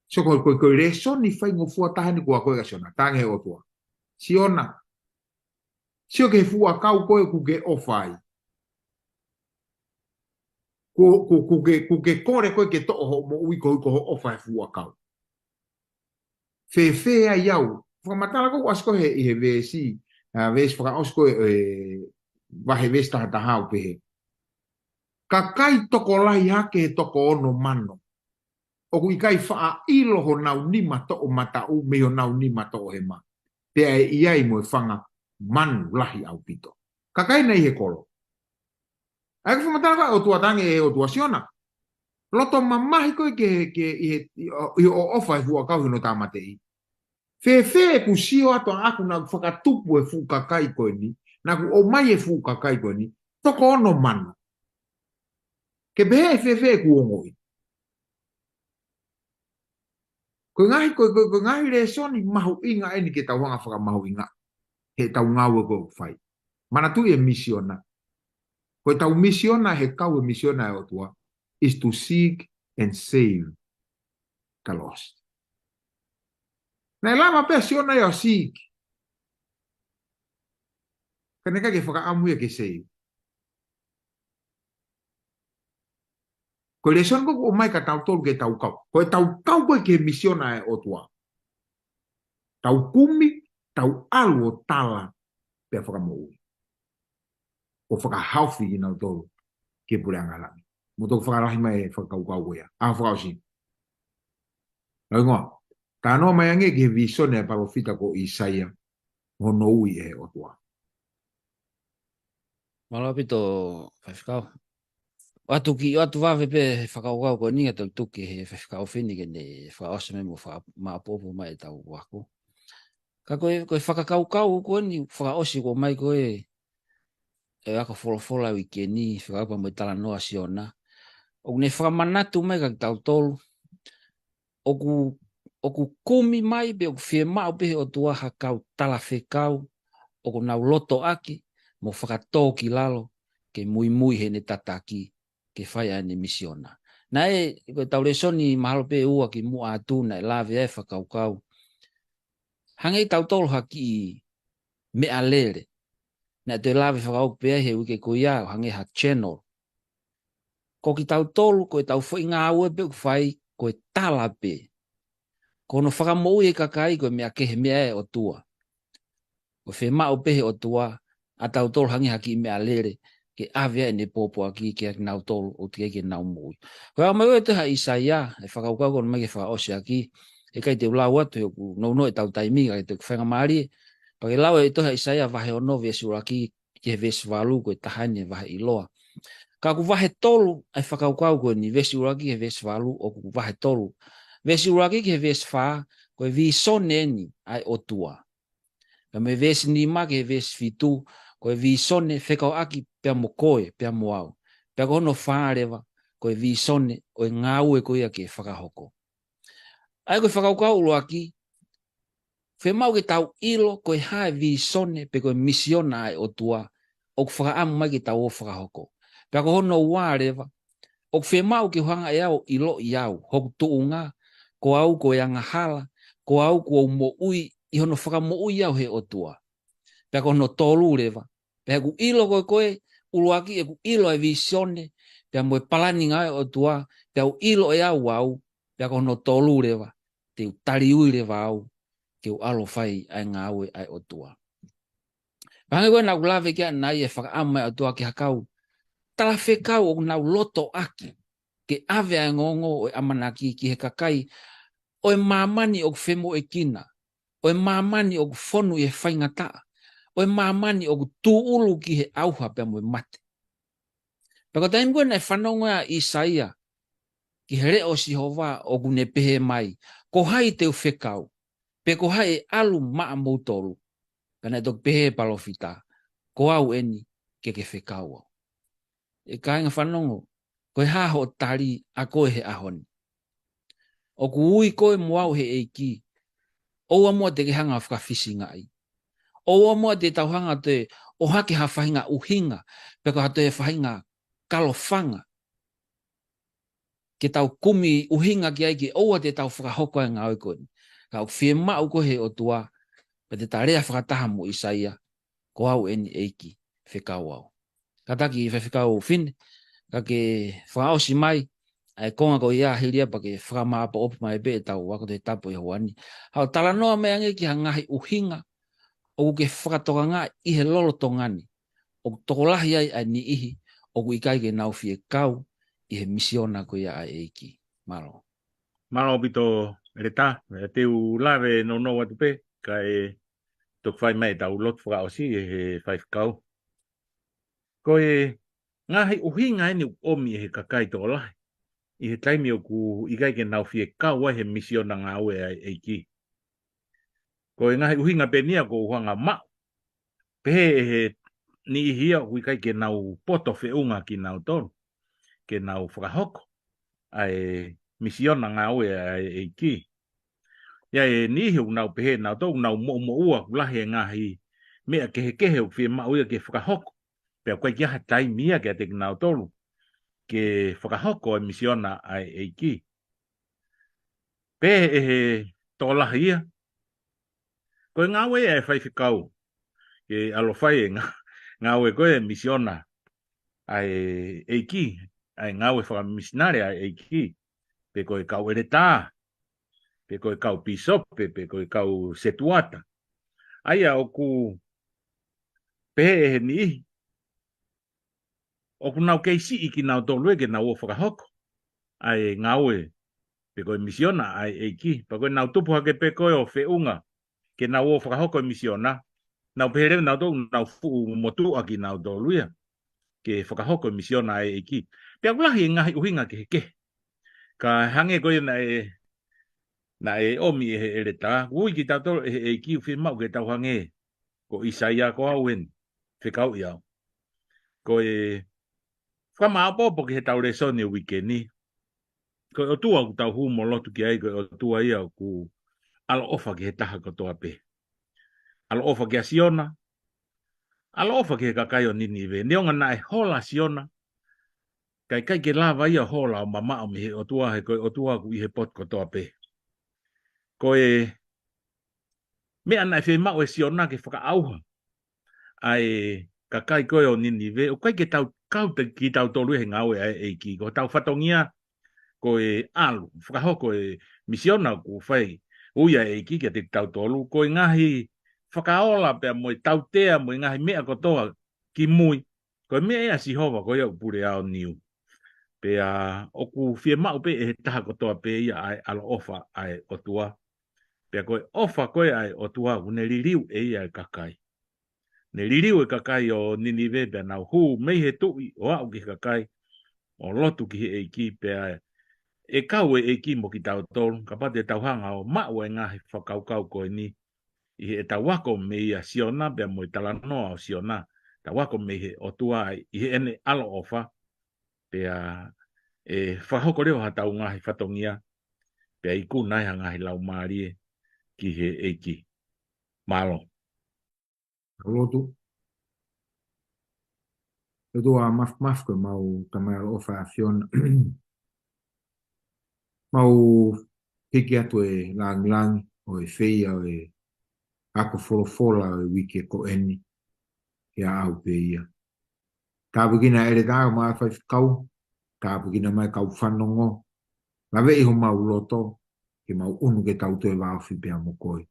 Sio ko e, ko e, ko e lēsoni faingofua taha eni kuo akoʻi kia Siona, talaange he ʻOtua. Siona, sio ki he fuʻu ʻakau ko ē ʻoku ke ʻofa ai. Ko, ko, ko ke, ko ke kole koe ke toʻo hoʻo moʻui ko, ko hoʻo ʻofa he fuʻu ʻakau. Fēfē ai au? Fakamatala ko ē ʻoku ʻasi ko ē he, ʻi he veesi, ʻa, veesi fakaʻosi ko ē, ʻe, vahe veesi taha taha ʻoku pehē: Kakai tokolahi hake he toko ono mano, ʻoku ʻikai faʻa ʻilo honau nima toʻomataʻu mei honau nima toʻohema, pea ʻe ʻi ai mo e fanga manu lahi ʻaupito. Kakai naʻe ʻi he kolo. ʻA ia ko e fakamatala ko ē ʻa e ʻOtua, tangi e ʻOtua Siona. Loto mamahi koe ke, ke ʻi he, ʻi, ʻi hoʻo ʻofa he fuʻu ʻakau he hono tāmateʻi. Fēfē ʻeku sio atu ʻaʻaku naʻa ku fakatupu e fuʻu kakai ko eni, naʻa ku ʻomai e fuʻu kakai ko eni, toko ono mano. Ke pehē ʻe fēfē ʻeku ongoʻi? Ko e ngaahi, ko, ko, ko e ngaahi lēsoni mahuʻinga eni ke tau hanga fakamahuʻinga heʻetau ngāue ko ē ʻoku fai. Manatuʻi e misiona. Ko ʻetau misiona he kau e misiona ʻa e ʻOtua is to seek and save the lost. Naʻe lava pē ʻa Siona ia ʻo seek. Ka naʻe ʻikai ke fakaʻamu ia ke save. Ko e lēsoni ko ē ʻoku ʻomai kia tautolu ke tau kau. Ko ʻetau kau ko ē ki he misiona ʻa e ʻOtua. Tau kumi, tau ʻalu ʻo tala pea fakamoʻui. ʻO fakahaofi kinautolu ki he puleʻanga langi. Mou toki fakalahi mai e fakakaukau ko ia. ʻA, fakaʻosi. Lauingoa, talanoa mai ange ki he vīsone ʻa e palōfita ko ʻĪsaia, hono ui ʻe he ʻOtua. Mālō ʻaupito, Faifekau. ʻOatu ki, ʻoatu vave pē he fakakaukau ko eni ka toki tuku ki he Faifekau Fini ke ne fakaʻosi mai mo faka-, maʻopoʻopo mai ʻetau ako. Ka ko e, ko e fakakaukau ko eni fakaʻosi ko ē mai ko ē, ʻe ako folofola uike ni, fekauʻaki pea mo e talanoa ʻa Siona. ʻOku ne fakamanatu mai kia kitautolu, ʻoku, ʻoku kumi mai pe ʻoku fiemaʻu pē he ʻOtua ha kau talafekau, ʻoku nau lotoʻaki mo fakatōkilalo ke muimui heʻene tataki, ke fai ʻa ʻene misiona. Naʻe, ko ʻetau lēsoni mahalo pē ʻe ua kimuʻa atu naʻe lave ai e fakakaukau. Hangē ʻe tautolu ha kiʻi meʻalele. Naʻe toe lave fakaʻosi pē ai he uike ko ia ʻo hangē ha channel. Ko kitautolu, ko ʻetau foʻi ngāue pē ʻoku fai, ko e tala pē. Ko hono fakamoʻui e kakai, ko e meʻa kehe, meʻa ʻa e ʻOtua. ʻOku fiemaʻu pē he ʻOtua ʻa tautolu hangē ha kiʻi meʻalele, ke ʻave ʻa ʻene pōpoaki kia kinautolu ʻoku teʻeki ke nau moʻui. Ko e ʻomai ʻe he tohi ʻa ʻĪsaia, e fakakaukau ko eni mai ke fakaʻosi ʻaki, ʻe ʻikai te u lau atu he ʻoku nounou ʻetau taimi, ka ke toe faingamālie, pea ke lau e tohi ʻa ʻĪsaia vahe ono veesi ʻuluaki ki he veesi valu, ko e taha eni e vahe ʻiloa. Ka ʻoku vahe tolu ʻa e fakakaukau ko eni, veesi ʻuluaki ki he veesi valu, ʻoku vahe tolu. Veesi ʻuluaki ki he veesi fā, ko e vīsone eni ʻa e ʻOtua. Pea mei he veesi nima ki he veesi fitu, ko e vīsone fekauʻaki pea mo koe, pea mo au. Pea ko hono fā leva, ko e vīsone ʻo e ngāue ko ia ke fakahoko. ʻA ia ko e fakakaukau ʻuluaki, fiemaʻu ke tau ʻilo ko e hā e vīsone pe ko e misiona ʻa e ʻOtua, ʻoku fakaʻamu mai ke tau ō fakahoko. Pea ko hono ua leva, ʻoku fiemaʻu ke u hanga ʻe au ʻo ʻiloʻi au, hoku tuʻunga, ko au ko e angahala, ko au kuo u moʻui, ʻi hono fakamoʻui au he ʻOtua. Pea ko hono tolu leva, pea ʻeku ʻilo ko ē ko e ʻuluaki ʻeku ʻilo e vīsone, pea mo e palani ngāue ʻa e ʻOtua, pea u ʻilo ʻe au au, pea ko hono tolu leva, te u taliui leva au, ke u ʻalu ʻo fai ʻa e ngāue ʻa e ʻOtua. Pea hangē ko ē naʻa ku lave ki ai ʻanenai, e fakaʻamu mai ʻa e ʻOtua ki ha kau talafekau ʻoku nau lotoʻaki ke ʻave ʻa e ongoongo ʻo e ʻamanaki ki he kakai ʻo e māmani ʻoku femoʻuekina, ʻo e māmani ʻoku fonu ʻi he faingataʻa, ʻo e māmani ʻoku tūʻulu ki he ʻauha pea mo e mate. Pea ko e taimi ko ē naʻe fanongo ai ʻa ʻĪsaia ki he leʻo ʻo Sihova ʻoku ne pehē mai, ko hai te u fekau, pe ko hai ʻe ʻalu maʻamoutolu? Pea naʻe toki pehē ʻe he palōfita, ko au eni, ke ke fekau au. ʻE kāinga fanongo, ko e hā hoʻo tali ʻa koe he ʻaho ni? ʻOku ui koe mo au ʻe he ʻEiki, ʻoua muʻa te ke hanga ʻo fakafisingaʻi. ʻOua muʻa te tau hanga ʻo toe ʻohake ha faʻahinga ʻuhinga, pe ko ha toe faʻahinga kalofanga ke tau kumi ʻuhinga ki ai ke ʻoua te tau fakahoko ʻa e ngāue ko eni. Ka ʻoku fiemaʻu ko ē he ʻOtua, pea te ta lea fakataha mo ʻĪsaia, ko au eni ʻEiki, fekau au. Kātaki Faifekau Fine, ka ke fakaʻosi mai ʻa e konga ko ia hili ia pea ke fakamāʻopoʻopo mai pē ʻetau ako Tohi Tapu ʻi he houa ni. Haʻu ʻo talanoa mai ange ki ha ngaahi ʻuhinga ʻoku ke fakatokangaʻi ʻi he lolotonga ni ʻoku tokolahi ai ʻa e niʻihi ʻoku ʻikai ke nau fie kau ʻi he misiona ko ia ʻa e ʻEiki. Mālō. Mālō ʻaupito ʻEletā, te u lave nounou atu pē, kae toki fai mai ʻetau lotu fakaʻosi ʻe he faifekau. Ko e ngaahi ʻuhinga eni ʻoku ʻomi ʻe he kakai tokolahi ʻi he taimi ʻoku ʻikai ke nau fie kau ai he misiona ngāue ʻa e ʻEiki. Ko e ngaahi ʻuhinga pē eni ia ʻoku ou hanga ʻo maʻu. Pehē ʻe he niʻihi ia ʻoku ʻikai ke nau poto feʻunga kinautolu ke nau fakahoko ʻa e misiona ngāue ʻa e ʻEiki. ʻA ia ʻe niʻihi ʻoku nau pehē nautolu ʻoku nau moʻumoʻua, ʻoku lahi e ngaahi meʻa kehekehe ʻoku fiemaʻu ia ke fakahoko, pea ʻoku ʻikai ke ʻi ai ha taimi ia kiate kinautolu ke fakahoko e misiona ʻa e ʻEiki. Pehē ʻe he tokolahi ia, ko e ngāue ʻa e faifekau ke ʻalu ʻo fai e ngā-, ngāue ko e misiona ʻa e ʻEiki, ʻa e ngāue fakamisinale ʻa e ʻEiki, pe ko e kau ʻeletā, pe ko e kau pīsope, pe ko e kau setuata. ʻA ia ʻoku pehē ʻe he niʻihi ʻoku nau kei siʻi kinautolu ia ke nau ō ʻo fakahoko ʻa e ngāue pe ko e misiona ʻa e ʻEiki. Pea ko ʻenau tupu hake pē ko ē ʻo feʻunga ke nau ō ʻo fakahoko e misiona, nau pehē leva nautolu ʻoku nau fuʻu motuʻa kinautolu ia ke fakahoko e misiona ʻa e ʻEiki. Pea ʻoku lahi e ngaahi ʻuhinga kehekehe. Ka hangē ko ia naʻe, naʻe ʻomi ʻe he ʻeletā, ui kitautolu ʻe he ʻEiki ʻoku fiemaʻu ke tau hangē ko ʻIsaia, ko au eni, fekauʻi au. Ko e fakamāʻopoʻopo ki heʻetau lēsoni uike ni, ko e ʻOtua ʻoku tau hū mo lotu ki ai, ko e ʻOtua ia ʻoku ʻaloʻofa ki he taha kotoa pē. ʻAloʻofa kia Siona, ʻaloʻofa ki he kakai ʻo Ninive. Neongo naʻe hola Siona, ka ʻikai ke lava ia ʻo hola ʻo mamaʻo mei he ʻOtua, he ko e ʻOtua ʻoku ʻi he potu kotoa pē. Ko e meʻa naʻe fiemaʻu ʻe Siona ke fakaʻauha ʻa e kakai ko ē ʻo Ninive, ʻoku ʻikai ke tau kau te-, kitautolu he ngāue ʻa e ʻEiki. Ko hotau fatongia ko e ʻalu, fakahoko e misiona ʻoku fai, ui ʻa e ʻEiki kiate kitautolu, ko e ngaahi fakaola pea mo e tautea mo e ngaahi meʻa kotoa ki mui, ko e meʻa ia ʻa Sihova ko ia ʻoku pule aoniu. Pea ʻoku fiemaʻu pē ʻe he taha kotoa pē ia ʻa e ʻaloʻofa ʻa e ʻOtua. Pea ko e ʻofa ko ē ʻa e ʻOtua ʻoku ne liliu ʻe ia e kakai. Ne liliu e kakai ʻo Ninive pea nau hū mei he tuʻi ʻo aʻu ki he kakai ʻo lotu ki he ʻEiki pea ʻe kau e ʻEiki mo kitautolu, kapau te tau hanga ʻo maʻu e ngaahi fakakaukau ko eni ʻi heʻetau ako mei a Siona pea mo e talanoa ʻo Siona, tau ako mei he ʻOtua ʻi heʻene ʻaloʻofa, pea ʻe fakahoko leva hatau ngaahi fatongia, pea ikuna ai ha ngaahi laumālie ki he ʻEiki. Mālō. Lotu. ʻOtua mafimafi ko e mau Tamai ʻaloʻofa ʻa e ʻAfiona. Mau hiki atu e langilangi ʻo e feia ʻo e ako folofola ʻo e uike ko eni, ke ʻaʻau pē ia. Tāpuekina e ʻeletā mo e faifekau, tāpuekina mai e kau fanongo, laveʻi homau loto, ke mau ʻunu ke tau toe vāofi pea mo koe.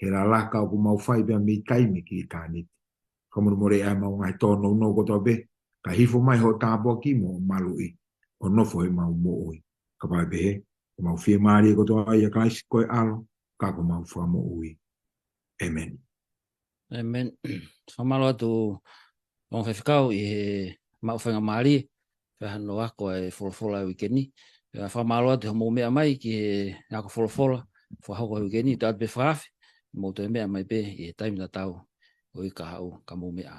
He lalaka ʻoku mau fai pea mei taimi ki ʻitāniti. Fakamolemole ʻa e mau ngaahi tōnounou kotoa pē, kae hifo mai hoʻo tāpuaki mo e maluʻi, ʻo nofo he mau moʻui. Kapau ʻe pehē, ko e mau fiemālie kotoa ʻia Kalaisi ko e ʻAlo, ka ko e mau Fakamoʻui. ʻĒmeni. ʻĒmeni. Fakamālō atu, ongo faifekau, ʻi he maʻu faingamālie, pea hano ako e folofola e uike ni. Pea fakamālō atu hoʻomou meʻa mai ki he ako folofola, fakahoko e uike ni, tau pē fakaafe, mou toe meʻa mai pē ʻi he taimi tatau ʻo e kahaʻu ka mou meʻa.